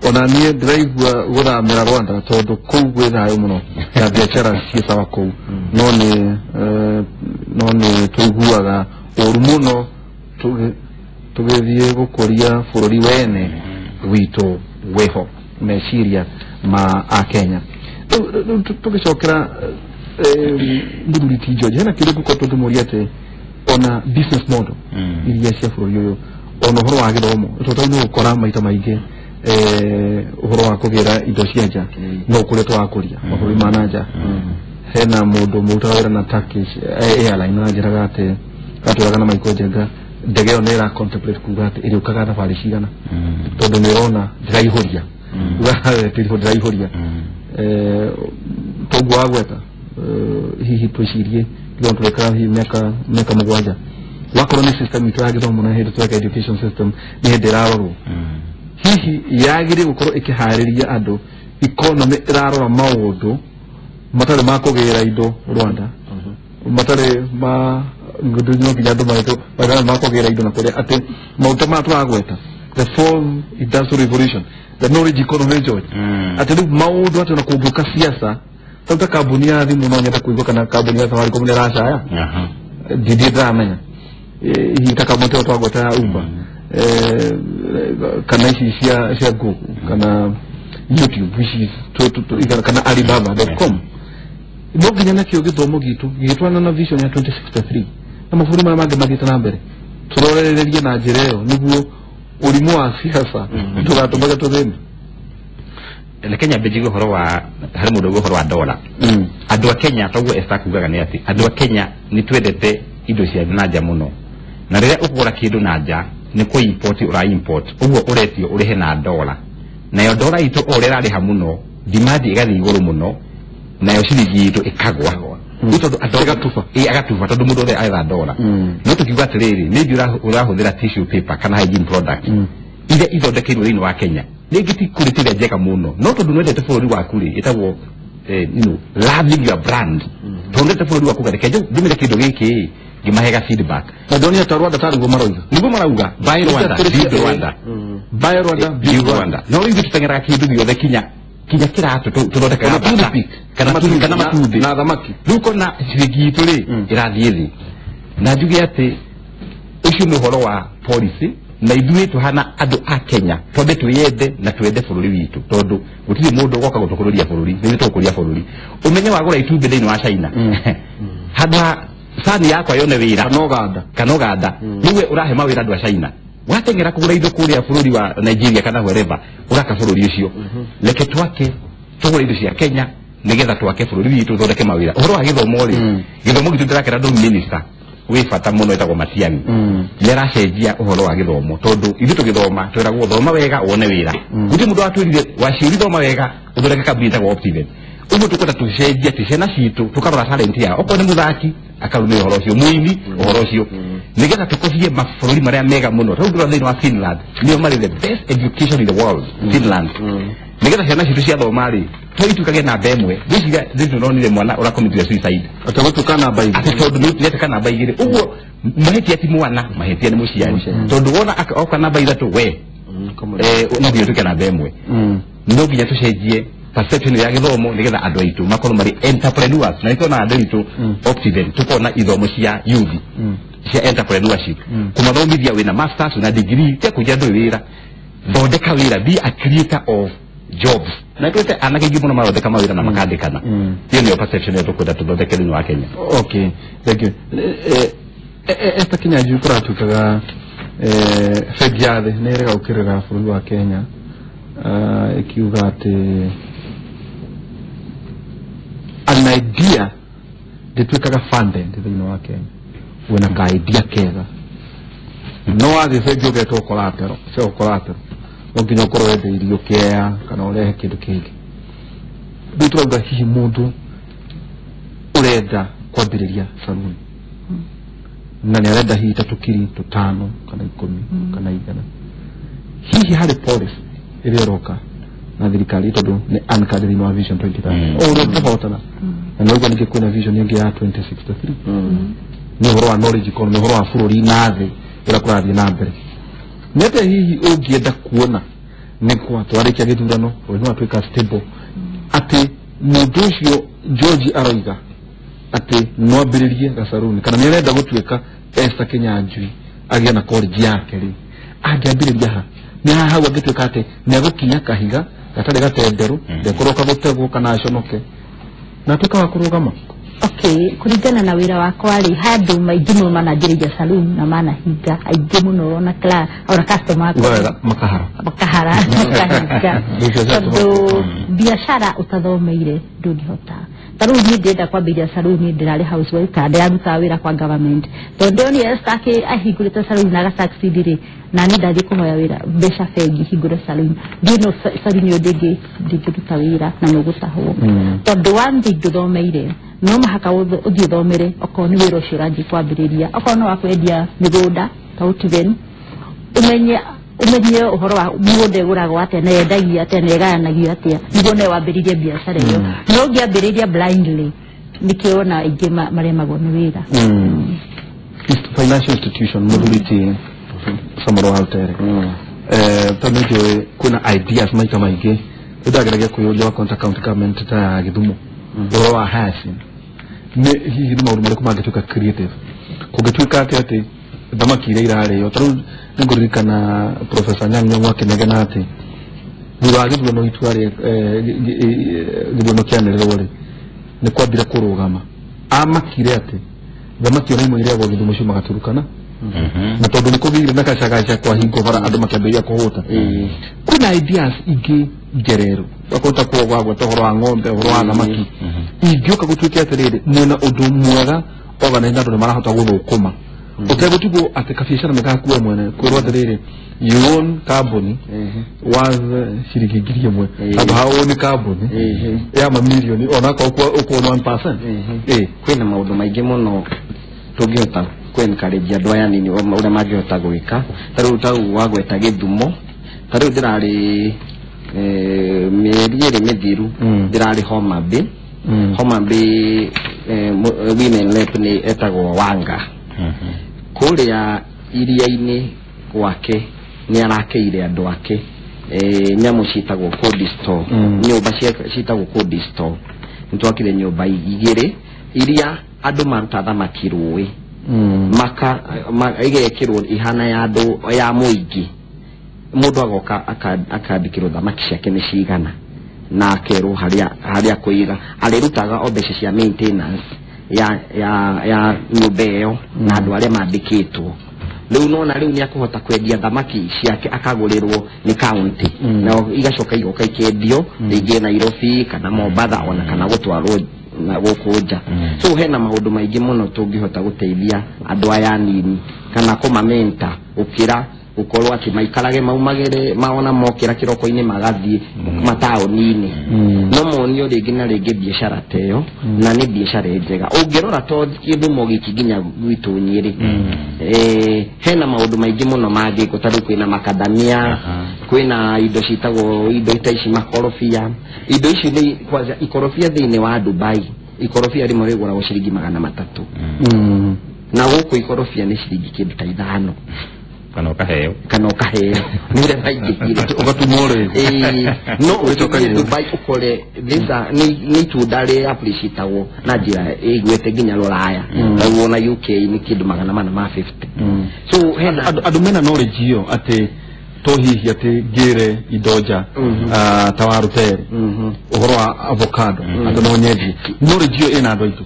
ona niĩ ndĩraigua gũthamĩra Rwanda tondũ kũu gwĩ thayũ mũno na biacara ciĩ sawa kũu no nĩ tũiguaga ũru mũno tũgĩthiĩ gũkũria bũrũri wene witũ wĩho meciria ma akenya. Tũgĩcokera mũthuri ti George hena kĩũria ngũkorwo tũngĩmũria atĩ ona business model iria cia bũrũri ũyũ ona ũhoro wa gĩthomo tondũ nĩ ũgũkora maita maingĩ ũhoro wa kũgĩra indo cia nja no kũrĩa tũrakũria mabũrũri ma na nja. Hena mũndũ mũrutaga wĩra na Turkish Airline anjĩraga atĩ atwĩraga na Michael Njenga ndege ĩyo nĩ ĩra contemplate kuga atĩ ĩrĩũkaga thabarĩ cigana tondũ nĩ ĩrona ndĩraihũria ndĩraihũria toguo wagweta hihi twĩcirie gĩthomo tũrekaga hihi mĩaka mũgwanja wakorwo nĩ system itũ ya gĩthomo na hĩndĩ tweka education system nĩ hĩndĩ ĩrarorwo hihi yagĩrĩire gũkorwo ĩkĩharĩria andũ economy ĩrarora maũndũ matarĩ ma kũgĩra indo Rwanda matarĩ ma no nginya andũ maitũ magana makũgĩra indo na kũrĩa atĩ maũndũ maya tũragweta the fourth industrial revolution, the knowledge economy, George, atĩ rĩu maũndũ atĩ ona kũngĩũka siasa tau ta kambuni ya thimũ no nyende kũigua kana kambuni ya Safaricom nĩ ĩracaya ndithiĩ ndĩramenya hihi ta kambuni ta twagweta ya Uber kana ici cia Google kana YouTube ici kana Alibaba.com no nginya nakĩo gĩthomo gitũ gĩgĩtwarana na vision ya 2063 na mabũrũri marĩa mangĩ mathiĩte na mbere tũrorererie na njĩra ĩyo nĩguo ũrimũ wa siasa ndũgatũmage tũthĩne. Reke nyambe njigue ũhoro wa harĩ mũndũ ũguo ũhoro wa dola. Andũ a Kenya toguo Esther kugaga nĩ atĩ andũ a Kenya nĩ twendete indo cia na nja mũno, na rĩrĩa ũkũgũra kĩndũ na nja nĩ kũ import ũra import, ũguo ũretio ũrĩhe na dola, nayo dola itũ o ũrĩa ĩrarĩha mũno demand ĩgathiĩ igũrũ mũno, nayo ciringi itũ ĩkagwa. Rĩu tondũ andũ Ĩgatuba. Ĩĩ, agatuba tondũ mũndũ othe aretha dola. No tũkiuga atĩrĩrĩ, maybe ũrahũthĩra tissue paper kana hygiene product iria ithondekeirwo thĩinĩ wa Kenya, rĩngĩ ti quality ĩrĩa njega mũno, no tondũ nĩwendete bũrũri waku rĩ, ĩtagwo loving your brand, tondũ wendete bũrũri waku reke ndũmĩre kĩndũ gĩkĩ ngĩmahega feedback. Na ndonire ta Rwanda tarĩguo maroiga. Nĩguo marauga buy Rwanda, build Rwanda. Buy Rwanda, build Rwanda. No rĩu ithuĩ tũteng'eraga kĩndũ gĩothe kinya kĩratũ tũthondekaga Kana bata. toothpick. Kana kana matumbĩ na thamaki. Rĩu kona ciringi itũ rĩ ĩrathiĩ thĩ, na njuge atĩ ũcio nĩ ũhoro wa policy, na ithuĩ tũhana andũ a Kenya twambe twĩyende na twende bũrũri witũ, tondũ gũtirĩ mũndũ ũgoka gũtũkũrĩria bũrũri, nĩ ithuĩ tũgũkũria bũrũri. Ũmenye wagũra itumbĩ thĩinĩ wa China, handũ ha sani yakwa yone wĩra kana Uganda kana Uganda, nĩwe ũrahe mawĩra andũ a China. Wateng'era kũgũra indo kũrĩa bũrũri wa Nigeria kana wherever, ũraka bũrũri ũcio. Reke twake tũgũre indo cia Kenya nĩgetha twake bũrũri witũ, tũthondeke mawĩra. Ũhoro wa gĩthomo rĩ, gĩthomo gitũ ndĩrakera ndũ minister wĩ bata mũno ĩtagwo Matiang'i nĩ aracenjia ũhoro wa gĩthomo, tondũ ithuĩ tũgĩthoma twĩragwo thoma wega wone wĩra. Gũtirĩ mũndũ watwĩrire waciũri thoma wega ũthondeke kambuni ĩtagwo Optiven. Ũguo tũkwenda tũcenjie atĩ ciana citũ tũkarora talent yao, okorwo nĩ mũthaki akarumĩra ũhoro ũcio, mũini ũhoro ũcio, nĩgetha tũkobie mabũrũri marĩa mega mũno. Rĩu ndĩrona thĩinĩ wa Finland nĩo marĩ the best education in the world, Finland, nĩgetha ciana citũ ciathoma rĩ tũituĩkage namba ĩmwe. Ngwĩciria thĩinĩ ũronire mwana ũrakomitire suicide atĩ gũtuĩka namba igĩrĩ. Atĩ tondũ nĩetĩka namba igĩrĩ. Ũguo mahĩtia ti mwana, mahĩtia nĩ mũciari, tondũ wona oka namba ithatũ we no nginya ũtuĩke namba ĩmwe. No nginya tũcenjie perception ya gĩthomo nĩgetha andũ aitũ makorwo marĩ entrepreneurs, na nĩtwona andũ aitũ Optiven tũkona ithomo cia youth cia entrepreneurship, kũmathomithia wĩna masters na degree tia kũnjia ndũĩ wĩra, thondeka wĩra, be a creator of jobs. Na twete anake aingĩ mũno marathondeka mawĩra na makandĩkana. Ĩyo nĩyo perception ĩrĩa tũkwenda tũthondeke thĩinĩ wa Kenya. Okay, thank you. Esther Kinyanjui, kũratuĩkaga bengi ya thĩ nĩ ĩrega gũkĩrĩra bũrũri wa Kenya, ĩkiuga atĩ an idea ndĩtuĩkaga funded thĩinĩ wa Kenya. Wĩna ka idea kega no wathiĩ bengi ũgetwo collateral, cio collateral no nginya ũkorwo wendeirio kea kana ũrehe kĩndũ kĩngĩ. Rĩu tũrauga hihi mũndũ ũrenda kwambĩrĩria saluni na nĩ arenda hihi ta tũkiri tũtano kana 10 kana 100, hihi harĩ policy ĩrĩa ĩroka na thirikari, tondũ nĩ anchored thĩinĩ wa vision 2030 o ũrĩa tũhotana na nĩũguo ningĩ kwĩna vision ĩngĩ ya 2063, nĩ ũhoro wa knowledge economy, ũhoro wa bũrũri na thĩ ũrĩa kũrathiĩ na mbere. Nĩ atĩa hihi ũngĩenda kuona nĩ kwa twarĩkia gĩthurano bũrũri nĩ watuĩka stable, atĩ mũndũ ũcio George aroiga atĩ no ambĩrĩrie gacaruni kana nĩ arenda gũtuĩka Esther Kinyanjui agĩe na college yake rĩ, angĩambĩrĩria ha nĩ haha hau angĩtuĩka atĩ nĩ egũkinya kahiga gatarĩ gatenderũ, ndekũroka gũtegwo kana aconoke na atuĩka wa kũrũgama? Okay, kũringana na wĩra wakwa rĩ, handũ maingĩ mũno mananjĩrĩria saloon na manahinga aingĩ mũno, ona ona customer akwa. Wega makahara. Makahara makahinga, tondũ biacara ũtathomeire ndũngĩhota. Ta rĩu niĩ ndĩrenda kwambĩrĩria saloon, ndĩrarĩ housewife kana ndĩrarutaga wĩra kwa government, tondũ ndĩronire Esther ahingũrĩte saloon na agasucceed rĩ, na niĩ ndathiĩ kũhoya wĩra mbeca bengi hingũre saloon, ndiĩ no saloon ĩyo ndĩngĩruta wĩra na nĩũgũtahwo, tondũ one thing ndũthomeire. No mũhaka ũthiĩ ũthomere okorwo nĩ wĩra ũcio ũrathiĩ kwambĩrĩria, okorwo no wa kwendia mĩgũnda ta Optiven, ũmenye ũhoro wa mũgũnda ĩgũragwo atĩa na yendagio atĩa na ĩgayanagio atĩa nĩguo nawe wambĩrĩrie biacara ĩyo. No ũngĩambĩrĩria blindly, nĩkĩo ona aingĩ maremagwo nĩ wĩra. Financial institution muthuriti Samoro Altere tondu njũĩ kwĩna ideas maita maingĩ ndageragia kwĩyũria wa county government ta ya Gĩthumo ũhoro wa hyacinth nĩ hihi nĩ maũndũ marĩkũ mangĩtuĩka creative kũngĩtuĩka atĩ atĩ thamaki iria irarĩo ta rĩu nĩngũririkana Professor Anyang' Nyong'o akĩnegena atĩ thutha wa gĩthurano itua gĩthurano kĩanĩrĩrwo rĩ nĩ kwambire kũrũgama amakire atĩ thamaki ona imwe irĩagwo Gĩthumo ciumaga Turukana na tondũ nĩ kũgĩire na gacagaca kwa hingo bara andũ makĩambĩrĩria kũhũta kwĩna ideas ingĩ ngereru wakota kuogwa ũhoro wa ng'ombe ũhoro wa thamaki ingĩũka gũtuĩke atĩrĩrĩ mwĩna ũndũ mwega organize andũ nĩ marahota gũthũkũma ũtegũtigwo atĩ kabiacara nĩ gakuwe mwene kwĩrwo atĩrĩrĩ you own kambuni worth ciringi 1,000 handũ ha ũni kambuni ya mamirioni onakorwo ũkuona 1%. Kwĩna maũndũ maingĩ mũno tũngĩhota kwencourage andũ aya nini ũrĩa mangĩhota gwĩka ta rĩu tau wagweta Gĩthumo ta rĩu ndĩrarĩ mĩeri ĩrĩ mĩthiru ndĩrarĩ Homa Bay. Homa Bay women rep nĩ etagwo Wanga kũrĩa iria-inĩ gwake nĩ arakeire andũ ake nyamũ ciĩtagwo cold store nyũmba ciĩtagwo cold store nĩ twakire nyũmba igĩrĩ iria andũ maruta thamaki rũĩ maka igekĩrwo ihana ya andũ ya mũingĩ mũndũ agoka akandĩkĩrwo thamaki ciake nĩ cigana na akerwo harĩa kũiga arĩrutaga o mbeca cia maintenance ya nyũmba ĩyo na andũ arĩa mandĩkĩtwo rĩu nona rĩu nĩ akũhota kwendia thamaki ciake akagũrĩrwo nĩ county na igacoka igoka ikendio rĩngĩ Nairobi kana Mombatha ona kana gũtwarwo na gũkũ nja. So hena maũndũ maingĩ mũno tũngĩhota gũteithia andũ aya anini kana kũmamenta gũkĩra gũkorwo atĩ maikarage maumagĩre maona mokĩra kĩroko-inĩ magathiĩ mataũni-inĩ no monio rĩngĩ na rĩngĩ biacara ta ĩyo na nĩ biacara njega ũngĩrora to Gĩthumo gĩkĩ nginya gwitũ Nyĩrĩ hena maũndũ maingĩ mũno mangĩkwo ta rĩu kwĩna makadamia kwĩna indo ciĩtagwo indo ta ici makorobia indo ici nĩ kwanza ikorobia thĩinĩ wa Dubai ikorobia rĩmwe rĩgũragwo ciringi 300 na gũkũ ikorobia nĩ ciringi kĩndũ ta 5 kana ũkaheo kana ũkaheo nĩ ũrĩa maingĩhire ũgatumwo rĩ no ũthiĩ Dubai ũkore nĩ itunda rĩ appreciatagwo na njĩra ĩgwete nginya rũraya rĩu ona UK nĩ kĩndũ 450. So hena andũ mena knowledge ĩyo atĩ to hihi atĩ ngĩre indo nja ta waru terĩ ũhoro wa avocado andũ no nyendie knowledge ĩyo ĩna andũ aitũ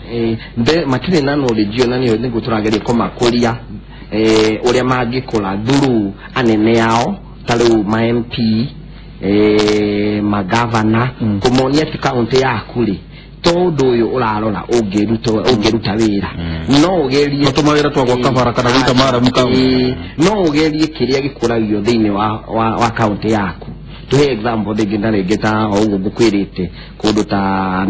matirĩ na knowledge ĩyo na nĩyo nĩguo tũrageria kũmakũria ũrĩa mangĩkũra through anene ao ta rĩu ma MP magavana kũmonia atĩ kaũntĩ yaku rĩ to ũndũ ũyũ ũrarora ũngĩruta wĩra no ũgerie matũma wĩra twa gwaka bara kana gwĩka maramu kaũntĩ no ũgerie kĩrĩa gĩkũragio thĩinĩ wa kaũntĩ yaku. Tũhe example rĩngĩ na rĩngĩ ta o ũguo ngũkwĩrĩte kũndũ ta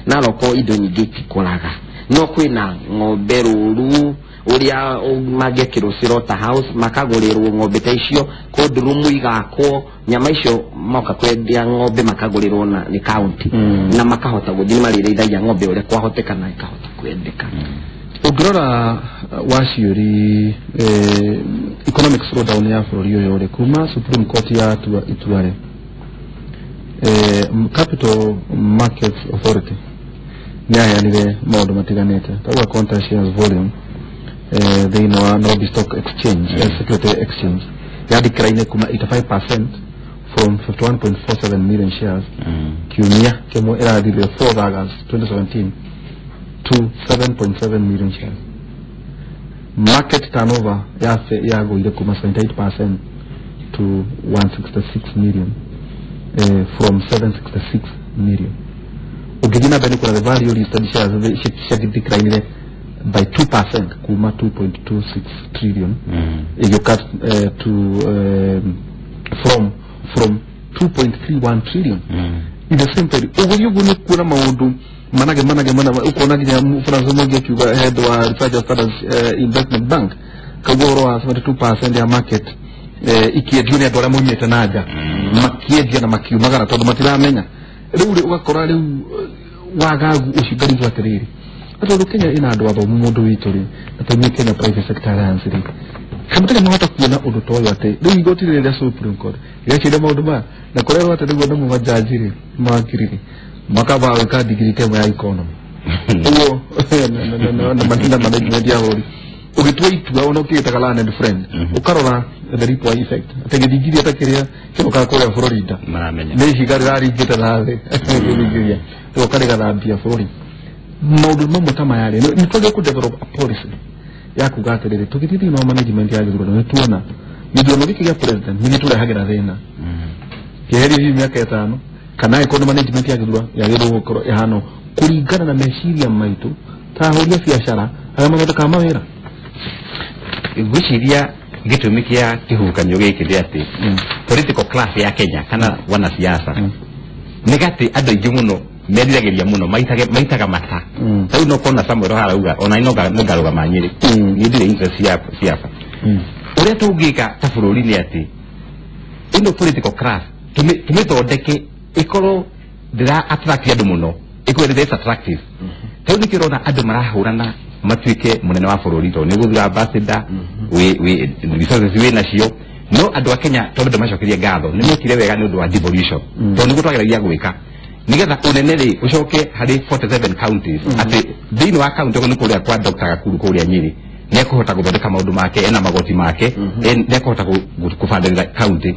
Naroko indo nyingĩ itikũraga no kwĩna ng'ombe rũru ũrĩa mangĩakĩrwo slaughter house makagũrĩrwo ng'ombe ta icio cold room igakwo nyama icio moka kwendia ng'ombe makagũrĩrwo na nĩ county na makahota gũthiĩ nĩ marĩrĩithagia ng'ombe ũrĩa kwahoteka na ikahota kwendeka. Ũngĩrora waciũri economic slowdown ya bũrũri ũyũ rĩ kuma Supreme Court yatua itua rĩ Capital Markets Authority nĩ yaheanire maũndũ matiganĩte ta gwa shares volume thĩinĩ wa Nairobi Stock Exchange Security Exchange yandĩkĩra-inĩ kuma 85% from 51.47 million shares kiumia kĩmwe ĩrathirire 4 August 2017 to 7.7 million shares. Market turnover yagũire kuma 78% to 166 million from 766 million. Ũngĩthiĩ na mbere nĩ kuona the value listed shares ciandĩkĩra-inĩ by 2% kuma 2.26 trillion igĩũka to from 2.31 trillion in the same period. Ũguo ũguo nĩ kuona maũndũ manage ukona nginya Francis Mwangi akiuga head wa Research Standards Investment Bank kauga ũhoro wa 72% ya market ikiendio nĩ andũ arĩa maumĩte na nja makiendia na makiumagara tondũ matiramenya rĩu rĩ ũgakora rĩu wagagu ũcio ngarigwo atĩrĩrĩ Na tondũ Kenya ĩna andũ athomu mũndũ witũ rĩ, na tondũ Kenya Private Sector Alliance rĩ, kamũtarĩ mahota kuona ũndũ ta ũyũ atĩ rĩu igoti rĩrĩ rĩa Supreme Court rĩgeciria maũndũ maya na kũrerwo atĩ nĩguo nĩmo majaji rĩ mawakiri rĩ makamba gwĩka digiri ta ĩmwe ya economy ũguo na management ya bũrũri ũgĩtua itua ona ũkĩgĩtaga learned friend ũkarora the ripple effect atĩ gĩthingithia ta kĩrĩa kĩrokaga kũrĩa Florida nĩ ihiga rĩraringĩte na thĩ gĩthingithia rĩgoka rĩgathambia bũrũri. Maũndũ mamwe ta maya rĩ nĩ twagĩrĩirwo kũ develop a policy ya kuga atĩrĩrĩ tũgĩthiĩ thĩinĩ wa management ya gĩthurano nĩ tuona gĩthurano gĩkĩ gĩa president nĩ gĩtũrehagĩra thĩna kĩeherio hihi mĩaka 5 kana ĩkorwo nĩ management ya gĩthurano yagĩrĩirwo gũkorwo ĩhana kũringana na meciria maitũ ta ahũri a biacara arĩa mathondekaga mawĩra. Ngwĩciria gĩtũmi kĩa kĩhuhũkanio gĩkĩ nĩ atĩ political class ya Kenya kana wanasiasa nĩ gatĩ andũ aingĩ mũno meriragĩria mũno maitaga mata. Rĩu no kuona Samuel harauga ona no ngarũgama Nyĩrĩ niĩ ndirĩ interest ya siasa. Ũrĩa tũngĩka ta bũrũri nĩ atĩ ĩno political class tũmĩthondeke ĩkorwo ndĩra attract andũ mũno, ĩkorwo ĩrĩ less attractive. Rĩu nĩkĩo ũrona andũ marahũrana matuĩke mũnene wa bũrũri tondũ nĩ gũthura ambassador wĩ resources wĩ nacio. No andũ a Kenya tondũ ndamacokeria ngatho nĩ mekire wega nĩ ũndũ wa devolution tondũ nĩguo twageragia gwĩka nigetha ũnene rĩ ũcoke harĩ 47 counties atĩ thĩinĩ wa county nĩ kũrĩa kwa Dr. Gakuru kũrĩa Nyĩrĩ nĩ ekũhota gũthondeka maũndũ make ena magoti make nĩ ekũhota kũbandĩrĩra county.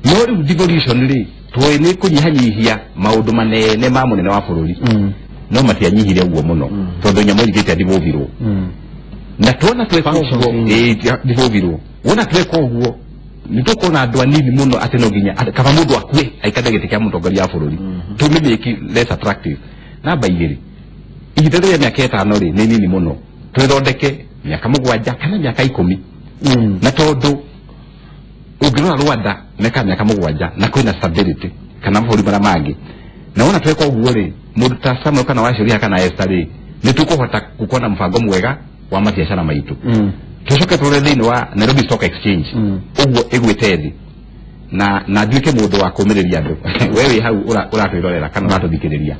No rĩu devolution rĩ tũĩ nĩ kũnyihanyihia maũndũ manene ma mũnene wa bũrũri no matianyihire ũguo mũno tondũ nyamũ nyingĩ devolvirwo na tuona tweka ũguo devolvirwo wona tweka ũguo nĩ tũkuona andũ anini mũno atĩ no nginya kaba mũndũ akue aikare gĩtĩ kĩa mũtongoria wa bũrũri tũmĩmĩki less attractive. Namba 2 ihinda rĩa mĩaka 5 rĩ nĩ nini mũno twĩthondeke mĩaka 7 kana mĩaka 10 na tondũ ũngĩrora Rwanda meka mĩaka 7 na kwĩna stability kana mabũrũri marĩa mangĩ na wona tweka ũguo rĩ mũndũ ta Samuel kana Waciũria kana Esther rĩ nĩ tũkũhota gũkorwo na mũbango mwega wa mabiacara maitũ. Tũcoke tũrore thĩinĩ wa Nairobi Stock Exchange ũguo ĩgwĩte thĩ na nduĩke mũndũ wa kũũmĩrĩria andũ we wĩ hau ũratwĩrorera kana ũratũthikĩrĩria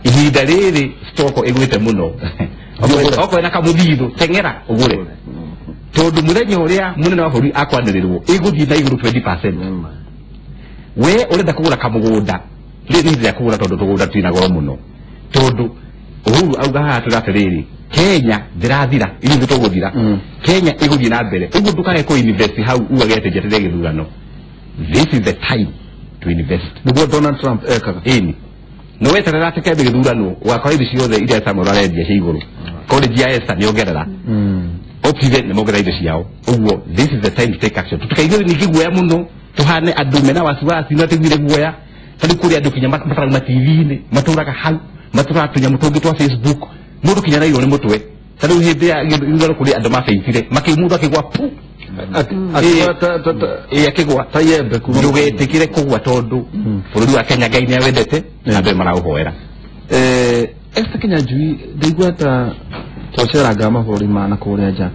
ihinda rĩrĩ stock ĩgwĩte mũno okorwo na kamũthithũ teng'era ũgũre tondũ mũthenya ũrĩa mũnene wa bũrũri akwanĩrĩrwo ĩgũthiĩ na igũrũ 20%. We ũrenda kũgũra kamũgũnda rĩrĩ nĩ ihinda rĩa kũgũra tondũ tũgũnda twĩna goro mũno tondũ Uhuru auga haha tũrĩ atĩrĩrĩ Kenya ndĩrathira ithuĩ tũgũthira Kenya ĩgũthiĩ na mbere ũguo ndũkage kũ invest hau ugage atĩ njeterere gĩthurano. This is the time to invest. Nĩguo Donald Trump ekaga ĩni no weterera atĩ kembe gĩthurano ũgakora indo ciothe iria Samuel arendia cia igũrũ college ya Esther nĩongerera Optiven nĩ mongerera indo ciao ũguo this is the time to take action. Tũtikaigue ningĩ guoya mũno tũhane andũ mena wasiwasi no tũiguire guoya tondũ kũrĩ andũ kinya matarauma TV-inĩ matũraga hau matũraga tũnyamũ tũngĩ twa Facebook mũndũ kinya rairwo nĩ mũtwe ta rĩu hĩndĩ ya gĩthurano kũrĩ andũ mabeitire mũndũ akĩgwa pu akĩgwa ta yembe kuma ndũgetĩkĩre kũgwa tondũ bũrũri wa Kenya Ngai nĩawendete na andũ maraũhoera. Esther Kinyanjui ndaigua ta twaceranga mabũrũri ma na kũrĩa nja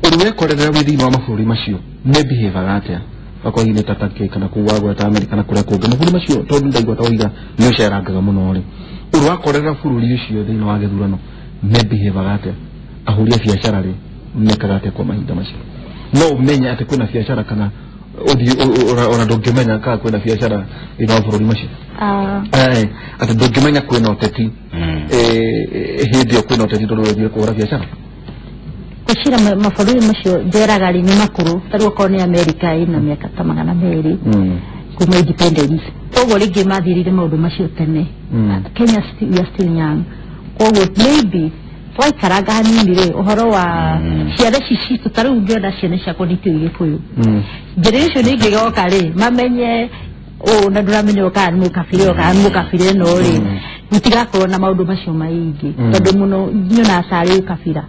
ũrĩ wekorerera wĩ thĩinĩ wa mabũrũri macio mebehavaga atĩa okorwo hihi nĩ ta Turkey kana kũu wagweta ta America na kũrĩa kũngĩ mabũrũri macio tondũ ndaigua ta woiga nĩ ũcerangaga mũno rĩ ũrĩ wakorerera bũrũri ũcio thĩinĩ wa gĩthurano mebehavaga atĩa ahũri a biacara rĩ mekaga atĩa kwa mahinda macio no ũmenye atĩ kwĩna biacara kana ũthiĩ ona ndũngĩmenya kana kwĩna biacara thĩinĩ wa bũrũri macio atĩ ndũngĩmenya kwĩna ũteti hĩndĩ ĩyo kwĩna ũteti tondũ ũthiĩ kũhũra biacara. Gwĩciria mabũrũri macio njeraga rĩ nĩ makũrũ ta rĩu okorwo nĩ America ĩna mĩaka ta 200 kuma independence koguo rĩngĩ mathirire maũndũ macio tene. Kenya we are still young koguo maybe twaikaranga hanini rĩ ũhoro wa ciana ici citũ ta rĩu ngĩona ciana ciakwa nĩ itiũĩ Gĩkũyũ generation ĩngĩgoka rĩ mamenye ũũ na ndũramenya kana nĩ mũkabira kana nĩ mũkabira ĩno rĩ gũtigakorwo na maũndũ macio maingĩ tondũ mũno nyonaga tarĩ ũkabira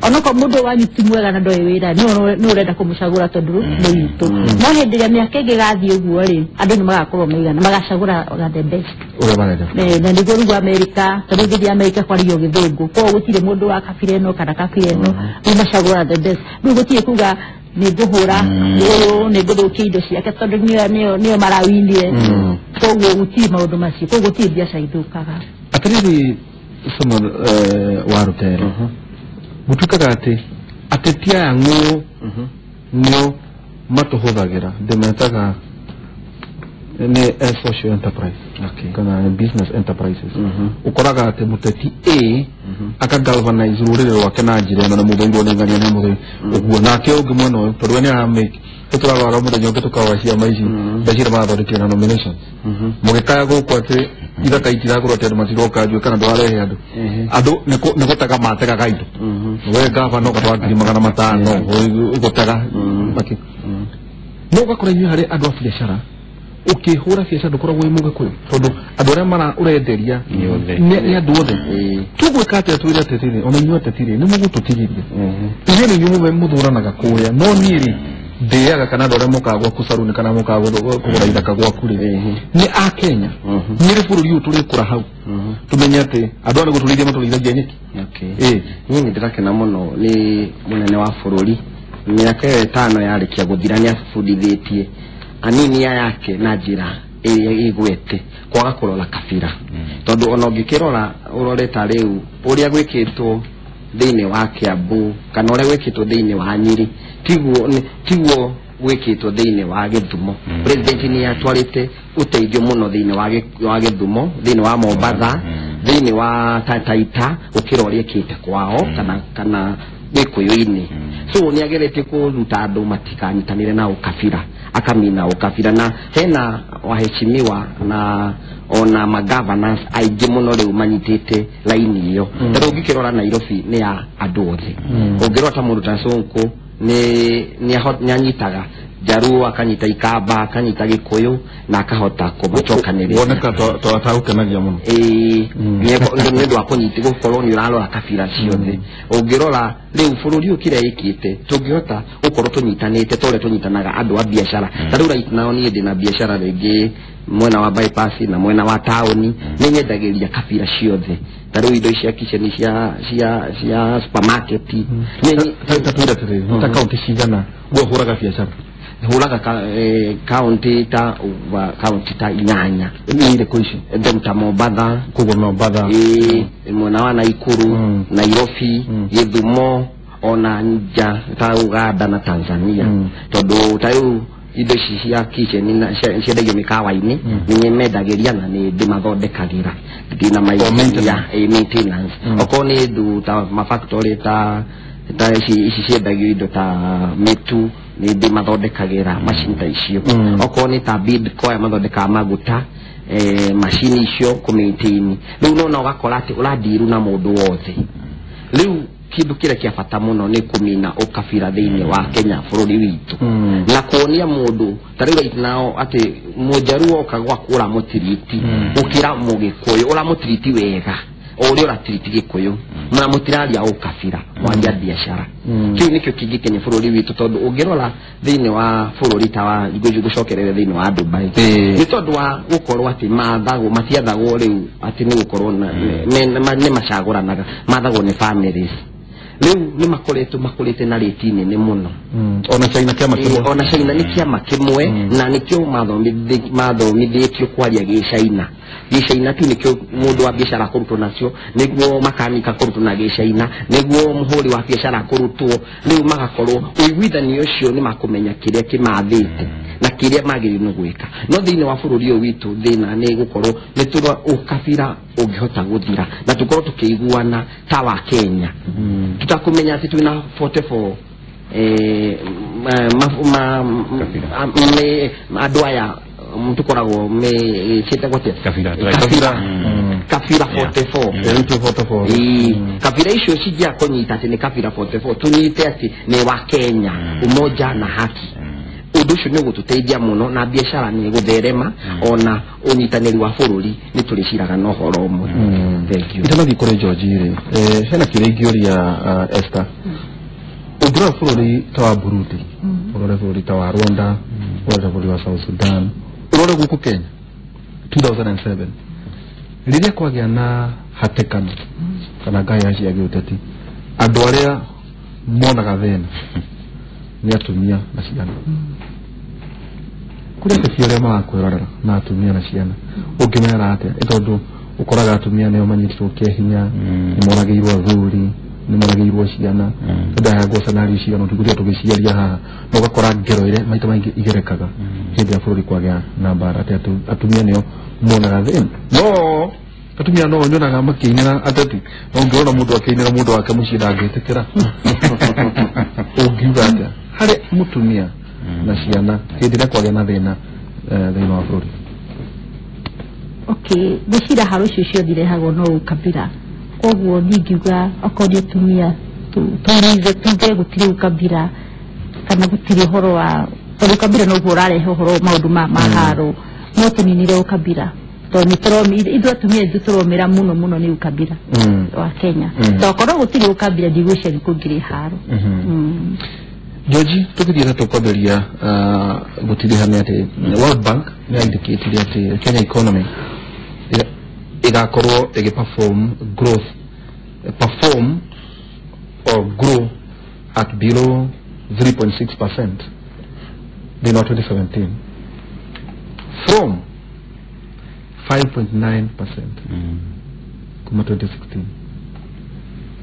onokorwo mũndũ wanyu ti mwega na ndoĩ wĩra nĩ ũrenda kũmũcagũra tondũ nĩ witũ no hĩndĩ ĩrĩa mĩaka ĩngĩ ĩgathiĩ ũguo rĩ andũ nĩ magakorwo maigana magacagũra the best ũrĩa marenda na nĩguo rĩu America tondũ ũngĩthiĩ America kwario gĩthũngũ koguo gũtirĩ mũndũ wa kabira ĩno kana kabira ĩno rĩu macagũra the best rĩu gũtirĩ kuga nĩ ngũhũra ũyũ nĩ ngũthũkia indo ciake tondũ nĩo marawinire koguo gũtirĩ maũndũ macio koguo gũtirĩ biacara ithũkaga. Atĩrĩrĩ Samuel wa Rutere gutuikaga ati ateti aya ng'ũ nĩo matũhũthagĩra ndĩmetaga nĩ social enterprise kana business enterprises. Ũkoraga atĩ mũteti A aka galvanize rũrĩrĩ rwake na njĩra ĩno na mũthũngũ nĩ ng'ania nĩ mũthũngũ ũguo nake ũngĩ mwena ũyũ tondũ we nĩ aramake tũtũrarwara mũthenya ũngĩ tũkawa ciama ici mbeca iria marathondekire na nominations mũgĩkaya gũkũ atĩ ithaka itiragũrwo atĩ andũ matiroka njuĩ kana ndũrarehe andũ andũ nĩ gũtega mategaga indo we gavana ũgatwara 500,000 ũgũtega no ũgakora inyuĩ harĩ andũ a biacara ukihura biacara ndukoragwo wi mugikuyu tondu andu aria mara urenderia ni andu othe tugwika atia twire atetiri ona inyuĩ atetiri ni mugututigiria inyuĩ nĩ inyuĩ muthuranaga kuria no niĩ rĩ ndĩaga kana andũ arĩa mokaga gwaku caruni kana mokaga kũgũra ithaka gwaku rĩ nĩ a Kenya nĩ rĩ bũrũri ũyũ tũrĩkũra hau tumenye atĩ andũ aya nĩ gũtũrĩithia matũrĩithagia nyeki. Niĩ nĩ ndĩrakena mũno nĩ mũnene wa bũrũri mĩaka ĩyo ĩtano yarĩkia gũthira nĩ abundithĩtie anini yake na njĩra ĩrĩa ĩgwete kwaga kũrora kabira tondũ ona ũngĩkĩrora ũrore ta rĩu ũrĩa gwĩkĩtwo thĩinĩ wa Kiambu kana ũrĩa gwĩkĩtwo thĩinĩ wa Nyĩrĩ tiguo gwĩkĩtwo thĩinĩ wa Gĩthumo. President nĩ atwarĩte ũteithio mũno thĩinĩ wa Gĩthumo, thĩinĩ wa Mombatha, thĩinĩ wa Taita gũkĩra ũrĩa ĩkĩte kwao kana Gĩkũyũ-inĩ. So nĩ ageretie kũruta andũ matikanyitanĩre na ũkabira akamina ũkabira na hena waheshimiwa na ona magovernors aingĩ mũno rĩu manyitĩte laini ĩyo. Tondũ ũngĩkĩrora Nairobi nĩ ya andũ othe. Ũngĩrora ta mũndũ ta Sonko nĩ anyitaga Jaruo akanyita Ikamba akanyita Gĩkũyũ na akahota kũmacokanĩrĩria. Woneka twatagũkenagia mũno. Ĩĩ nĩ ũndũ wa kũnyita gũkorwo nĩ ũrarora kabira ciothe. Ũngĩrora rĩu bũrũri ũyũ kĩrĩa ĩkĩte tũngĩhota gũkorwo tũnyitanĩte ta ũrĩa tũnyitanaga andũ a biacara. Ta rĩu right now niĩ ndĩna biacara rĩngĩ mwena wa bypass na mwena wa taũni nĩ nyendagĩria kabira ciothe. Ta rĩu indo cia kitchen cia supermarket ta twĩre atĩrĩrĩ ta kaũntĩ cigana ũhũraga biacara? Hũraga kaunti ta kaunti ta 8 nĩ irĩkũ ici? Ta Mombatha, koguo Mombatha, mwena wa Naikuru, Nairobi, Gĩthumo ona nja ta Uganda na Tanzania. Tondũ ta rĩu indo ici cia kitchen ciendagio mĩkawa-inĩ nĩ nyendagĩria na nĩ ndĩmathondekagĩra ndĩna maintenance. Okorwo nĩ indo ta mafactory ta ici ciendagio indo ta mĩtu nĩ ndĩmathondekagĩra macini ta icio. Okorwo nĩ ta Bidco aya mathondekaga maguta macini icio kũ maintain. Rĩu nona ũgakora atĩ ũrandiru na mũndũ wothe. Rĩu kĩndũ kĩrĩa kĩa bata mũno nĩ kũmina ũkabira thĩinĩ wa Kenya bũrũri witũ na kuonia mũndũ ta rĩu right now atĩ mũjaruo oka gwaku ũramũtiriti gũkĩra mũgĩkũyũ ũramũtiriti wega o ũrĩa ũratiriti Gĩkũyũ na mũtiraria ũkabira mwaria biacara. Kĩu nĩkĩo kĩngĩkenia bũrũri witũ tondũ ũngĩrora thĩinĩ wa bũrũri ta wa ngũcokerere thĩinĩ wa Dubai nĩ tondũ wa gũkorwo atĩ mathagwo matiathagwo rĩu atĩ nĩ gũkorwo nĩ macagũranaga mathagwo nĩ families. Rĩu nĩ makoretwo makũrĩte na rĩti nene mũno. Ona China kĩama kĩmwe. Ona China nĩ kĩama kĩmwe na nĩkĩo mathomithĩtio kwaria Gĩcaina. Gĩcaina tu nĩkĩo mũndũ wa biacara akũrutwo nacio, nĩguo makanika kũrutwo na Gĩcaina, nĩguo mũhũri wa biacara akũrutwo. Rĩu magakorwo ũiguithanio ũcio nĩ makũmenya kĩrĩa kĩmathĩte na kĩrĩa magĩrĩirwo nĩ gwĩka. No thĩinĩ wa bũrũri ũyũ witũ thĩna nĩ gũkorwo nĩ tũra ũkabira ũngĩhota gũthira na tũkorwo tũkĩiguana ta wa Kenya. Tũtakũmenya atĩ twĩna 44 andũ aya tũkoragwo ciĩtagwo atĩa? Kabira 44. Kabira icio cingĩaga kũnyita atĩ nĩ kabira 44 tũnyite atĩ nĩ wa Kenya umoja na haki. Ũndũ ũcio nĩ ũgũtũteithia mũno na biacara nĩ ĩgũtherema ona ũnyitanĩri wa bũrũri nĩ tũrĩciraga na ũhoro ũmwe. Thank you. Itanathiĩ kũrĩ George rĩ, hena kĩũria ingĩũria Esther. Ũngĩrora bũrũri ta wa Burundi, ũrore bũrũri ta wa Rwanda, ũrore bũrũri wa South Sudan, ũrore gũkũ Kenya 2007 rĩrĩa kwagĩa na hatĩkano kana ngaya cia gĩũteti andũ arĩa monaga thĩna nĩ atumia na ciana. Kũrĩ ateti arĩa marakwĩrorera na atumia na ciana ũngĩmera atĩa? Nĩ tondũ Ũkoraga atumia nĩo manyitĩtwo kĩa hinya, nĩ moragĩirwo athuri, nĩ moragĩirwo ciana. Ndahagwo scenario cigana tũgũthiĩ tũgĩciaria haha, na ũgakora ngero ĩrĩa maita maingĩ igerekaga hĩndĩ ya bũrũri kwagĩa na mbara, atĩ atumia nĩo monaga thĩna. No atumia no nyonaga makĩinĩra ateti, no ũngĩona mũndũ akĩinĩra mũndũ wake mũciĩ ndangĩtĩkĩra. Ũngiuga atĩa harĩ mũtumia na ciana hĩndĩ ĩrĩa kwagĩa na thĩna thĩinĩ wa bũrũri? Okay, ngwĩciria haro icio ciothe irehagwo no ũkabira. Koguo niĩ ingiuga okorwo nĩ atumia tũrize tuge gũtirĩ ũkabira kana gũtirĩ ũhoro wa tondũ ũkabira noguo ũrarehe ũhoro maũndũ ma haro, no tũninire ũkabira tondũ nĩ ithuĩ atumia ithuĩ tũromĩra mũno mũno nĩ ũkabira wa Kenya. Tokorwo gũtirĩ ũkabira ndigwĩciria kũngĩrĩ haro. George, tũgĩthiĩ na tũkwambĩrĩria gũtiriha nĩ atĩ World Bank nĩ indicatire atĩ Kenya economy ĩgakorwo ĩgĩ perform growth, perform or grow at below 3.6% thĩinĩ wa 2017 from 5.9% kuma 2016.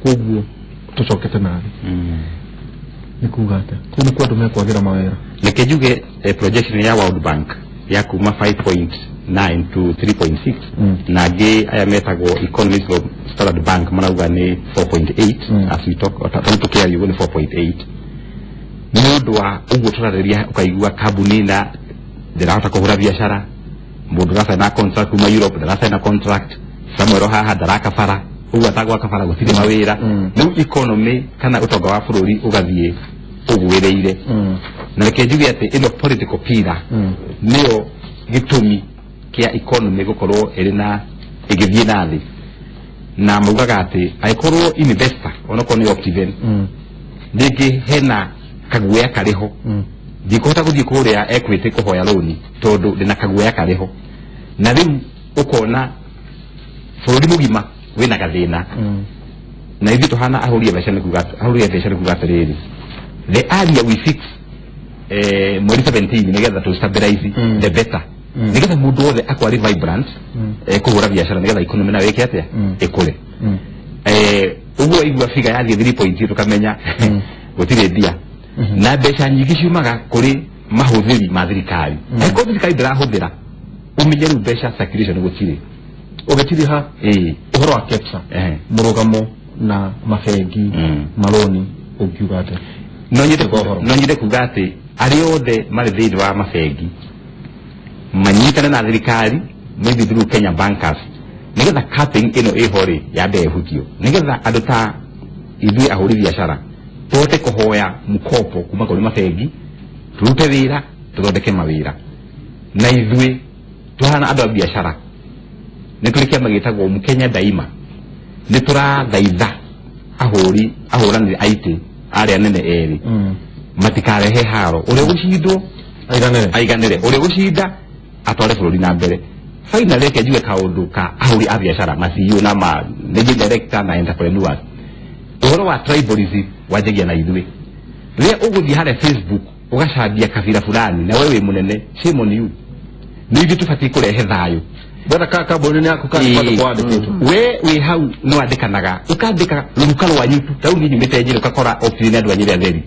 Koguo tũcokete nathĩ. Nĩ kuga atĩa kũu nĩ kwa andũ mekwagĩra mawĩra? Reke njuge projection ya World Bank ya kuma 5.9 to 3.6, na angĩ aya metagwo economists of Standard Bank marauga nĩ 4.8. As we talk, tondũ tũkĩaria ũguo nĩ 4.8. Nĩ ũndũ wa ũguo tũrarĩria, ũkaigua kambuni na ndĩrahota kũhũra biacara, mũndũ ũracaina contract kuma Europe ndaracaina contract, Samuel haha ndaraka bara, ũguo atagwaka bara gũtirĩ mawĩra. Rĩu economy kana ũtonga wa bũrũri ũgathiĩ ũgwĩrĩire. Na reke njuge atĩ ĩno political pillar nĩyo gĩtũmi kĩa economy gũkorwo ĩrĩ na ĩgĩthiĩ na thĩ, na maugaga atĩ angĩkorwo investor onokorwo nĩ Optiven, rĩngĩ hena kaguoya karĩ ho, ndikũhota gũthiĩ kũrĩa Equity kũhoya rũni tondũ ndĩna kaguoya karĩ ho. Na rĩu ũkona bũrũri mũgima wĩna gathĩna. Na ithuĩ tũhana ahũri a biacara nĩ kuga, ahũri a biacara nĩ kuga atĩrĩrĩ, the earlier we fix mweri 17 nĩgetha tũ stabilize, the better, nĩgetha mũndũ wothe akorwo arĩ vibrant kũhũra biacara, nĩgetha economy nayo ĩke atĩa? Ĩkũre. Ũguo waigua figure yathiĩ 3.0 tũkamenya gũtirĩ mbia na mbeca nyingĩ ciumaga kũrĩ mahũthĩri ma thirikari. Angĩkorwo thirikari ndĩrahũthĩra, ũmenye rĩu mbeca circulation gũtirĩ. Ũgĩtiriha ũhoro wa KEPSA, mũrũgamo na mabengi, maroni, ũngiuga atĩa? No nyende Ũhoro. No nyende kuga atĩ arĩa othe marĩ thĩinĩ wa mabengi manyitane na thirikari, maybe through Kenya Bankers, nigetha capping ĩno ĩho rĩ yambe ĩhutio, nigetha andũ ta ithuĩ ahũri biacara tũhote kũhoya mkopo kuma kũrĩ mabengi, tũrute wĩra, tũthondeke mawĩra. Na ithuĩ tũhana andũ a biacara nĩ tũrĩ kĩama gĩtagwo Mkenya Daima, nĩ tũrathaitha ahũri ahũranĩri a itĩ arĩa nene erĩ matikarehe haro, ũrĩa ũgũcindwo aiganĩre, aiganĩre, ũrĩa ũgũcinda atware bũrũri na mbere. Finally, reke njuge kaũndũ ka ahũri a biacara, ma CEO na ma managing director na entrepreneurs. Ũhoro wa tribalism wanjagia na ithuĩ. Rĩrĩa ũgũthiĩ harĩa Facebook ũgacambia kabira fulani na we wĩ mũnene, shame on you. Nĩ ithuĩ tũbatiĩ kũrehe thayũ. Wetha ka kambuni yaku kana Ĩĩ. kwandũ kwandĩkĩtwo. We wĩ hau nĩ wandĩkanaga, ũkandĩka rũruka rwanyu tu. Ta rĩu niĩ nyumĩte Nyĩrĩ, ũgakora obici nĩ andũ a Nyĩrĩ atheri,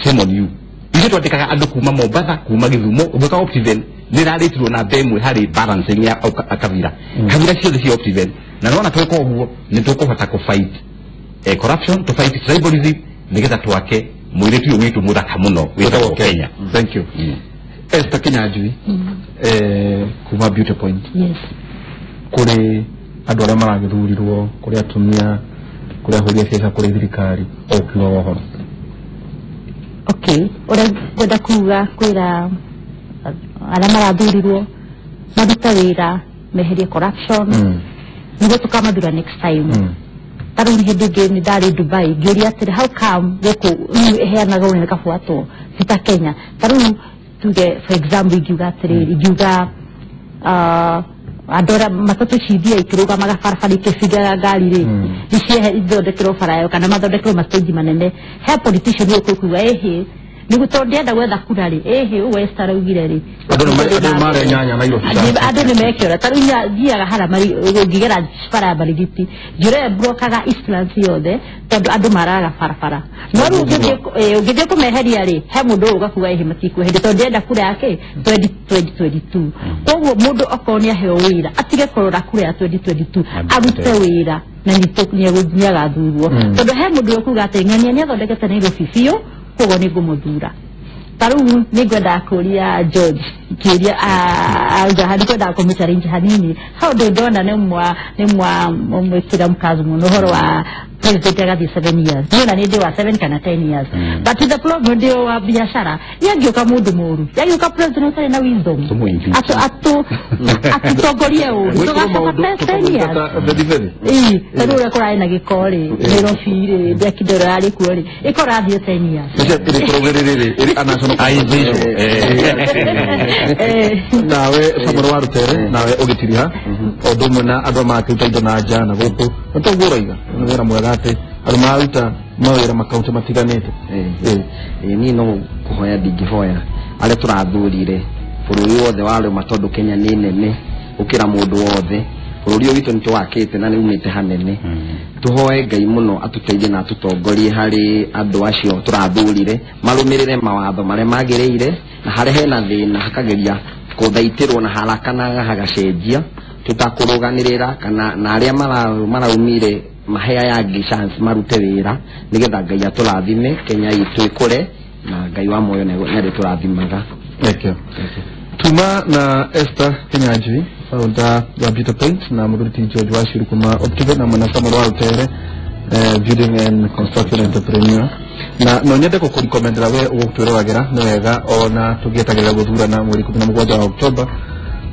shame on you. Ithuĩ twandĩkaga andũ kuma Mombatha, kuma Gĩthumo. Ũgĩũka Optiven nĩ ĩrarĩtirwo namba ĩmwe harĩ balancing ya kabira, kabira ciothe cia Optiven. Na nĩwona tweka ũguo nĩ tũkũhota kũ fight corruption, to fight tribalism, nĩgetha twake mũirĩtu ũyũ witũ mũthaka mũno wĩtagwo Kenya. Thank you. Esther Kinyanjui, kuma Beauty Point, Yes. kũrĩ andũ arĩa maragĩthurirwo, kũrĩ atumia, kũrĩ ahũri a biacara, kũrĩ thirikari, ũkiuga ũhoro? Okay, ũrĩa ngwenda kuga kwĩra arĩa marathurirwo marute wĩra, meherie corruption, nĩguo tũkamathura next time. Ta rĩu hĩndĩ ĩngĩ nĩ ndarĩ Dubai, ngĩũria atĩrĩ, how come gũkũ rĩu ĩheanaga ũnene ĩkabuatwo ti ta Kenya? Ta rĩu tuge, for example, ingiuga atĩrĩrĩ, ingiuga andũ arĩa matatũ cithia ikĩrũgamaga barabara ikĩbingaga ngari rĩ, iciehe ithondekerwo bara yayo kana mathondekerwo ma stage manene. He politician ũkũ kuga ĩhĩ Nĩguo tondũ ndĩrenda gwetha kura rĩ, ĩhĩ ũguo Esther araugire rĩ, andũ nĩ mare nyanya Nairobi. Andũ nĩ mekĩora. Ta rĩu thiaga hara ngĩgera bara ya Marigiti, njĩra ĩyo mbrokaga Eastlands yothe tondũ andũ maraga barabara. No rĩu ũngĩthiĩ kũmeheria rĩ, he mũndũ ũyũ ũgakuga ĩhĩ matikweheria tondũ ndĩrenda kura yake 2022. Koguo mũndũ okorwo nĩ aheo wĩra atige kũrora kura ya 2022, arute wĩra na nĩagathurwo. Tondũ he mũndũ ũkuga atĩ ng'ania nĩathondekete Nairobi biũ, koguo nĩ ngũmũthura. Ta rĩu nĩ ngwendaga kũria George kĩũria, nĩ ngwendaga kũmũ-challenge hanini. Hau ndũ ndona nĩ mwa mwĩkĩra mkazo mũno ũhoro wa president agathiĩ 7 years. Niĩ ona nĩ ndĩ wa 7 kana 10 years, but the problem ndĩ wa biashara yangĩũka mũndũ mũru, yangĩũka president ũtarĩ na wisdom atutongorie ũru, tũgacoka 10 years. Ĩĩ, ta rĩu ũrĩa kũrarĩ na gĩko rĩ Nairobi rĩ, ndĩakindero yarĩ kuo rĩ, ĩkorathiĩ 10 years. Nawe Samuel wa Rutere, nawe ũgĩtiriha o ũndũ ũmwe na andũ makĩruta indo na nja na gũkũ, na toguo ũroiga nĩ wĩra mwega atĩ andũ mararuta mawĩra makaunti matiganĩte. Niĩ no kũhoya ndingĩhoya arĩa tũrathurire bũrũri wothe wa rũma, tondũ Kenya nĩ nene gũkĩra mũndũ wothe. Bũrũri ũyũ witũ nĩ tũwakĩte na nĩ umĩte hanene. Tũhoe Ngai mũno atũteithie na atũtongorie harĩ andũ acio tũrathurire, marũmĩrĩre mawatho marĩa magĩrĩire, na harĩa hena thĩna hakageria kũthaitĩrwo na haraka na hagacenjia tũtakũrũganĩrĩra, kana na arĩa maraumire mahe aya angĩ chance marute wĩra, nĩgetha Ngai atũrathime, Kenya itũ ĩkũre, na Ngai wa muoyo nĩ arĩtũrathimaga. Tuma na Esther Kinyanjui, founder wa Beauty Paint, na mũthuri ti George Waciru kuma Optiven, na mwena Samuel wa Rutere, building and construction entrepreneur. Na no nyende gũkũrecommendera we ũgũtwĩroragĩra nĩ wega ona tũgĩetagĩrĩra gũthurana mweri 17 wa Oktoba.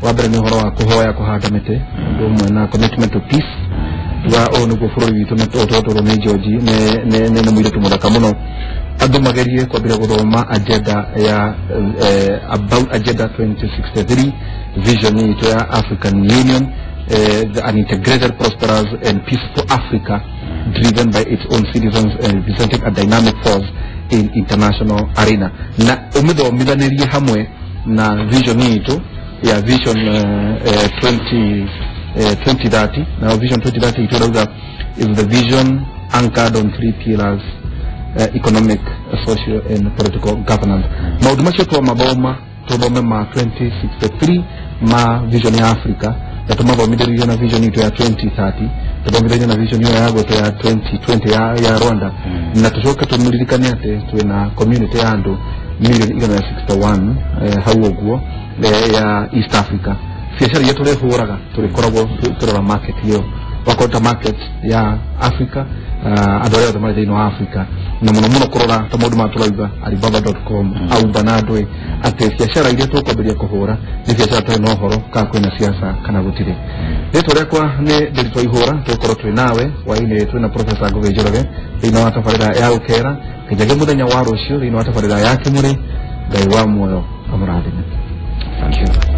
Wa mbere nĩ ũhoro wa kũhoya kũhanda mĩtĩ, ũndũ ũmwe na commitment to peace wa ũũ nĩguo bũrũri witũ na ũtũrwo nĩ George nĩ mũirĩtu mũthaka mũno. Andũ magerie kwambĩrĩria gũthoma agenda ya about Agenda 2063, vision itũ ya African Union, an integrated, prosperous and peaceful Africa driven by its own citizens and representing a dynamic force in international arena. Na ũmĩthomithanĩrie hamwe na vision itũ ya vision 2030. Now vision 2030 itũ ĩrauga is the vision anchored on three pillars: economic, social and political governance. Maũndũ macio twamathoma, tũthome ma 2063 ma vision ya Africa, na tũmathomithĩrie na vision itũ ya 2030, tũthomithĩrie na vision ĩyo ya gwetwo ya 2020 ya Rwanda, na tũcoke tũmũririkane atĩ twĩna community ya andũ milioni 161 hau ũguo ya East Africa. Biacara iria tũrĩhũraga tũrĩkoragwo tũrora market ĩyo, wakota market ya Africa, andũ arĩa othe marĩ thĩinĩ wa Africa, na mũno mũno kũrora ta maũndũ maya tũrauga Alibaba.com, Uber na andũ atĩ biacara iria tũkwambĩrĩria kũhũra nĩ biacara tũrĩ na ũhoro kana kwĩna siasa kana gũtirĩ. Rĩtwa rĩakwa nĩ Ndĩritũ Ihũra, tũgũkorwo twĩ nawe hwaĩ-inĩ twĩna Professor Ngũgĩ Njoroge thĩinĩ wa tabarĩra ya Gũkera nginyagia mũthenya wa rũciũ thĩinĩ wa tabarĩra ya Kĩmũrĩ. Ngai wa muoyo amũrathime. Thank you.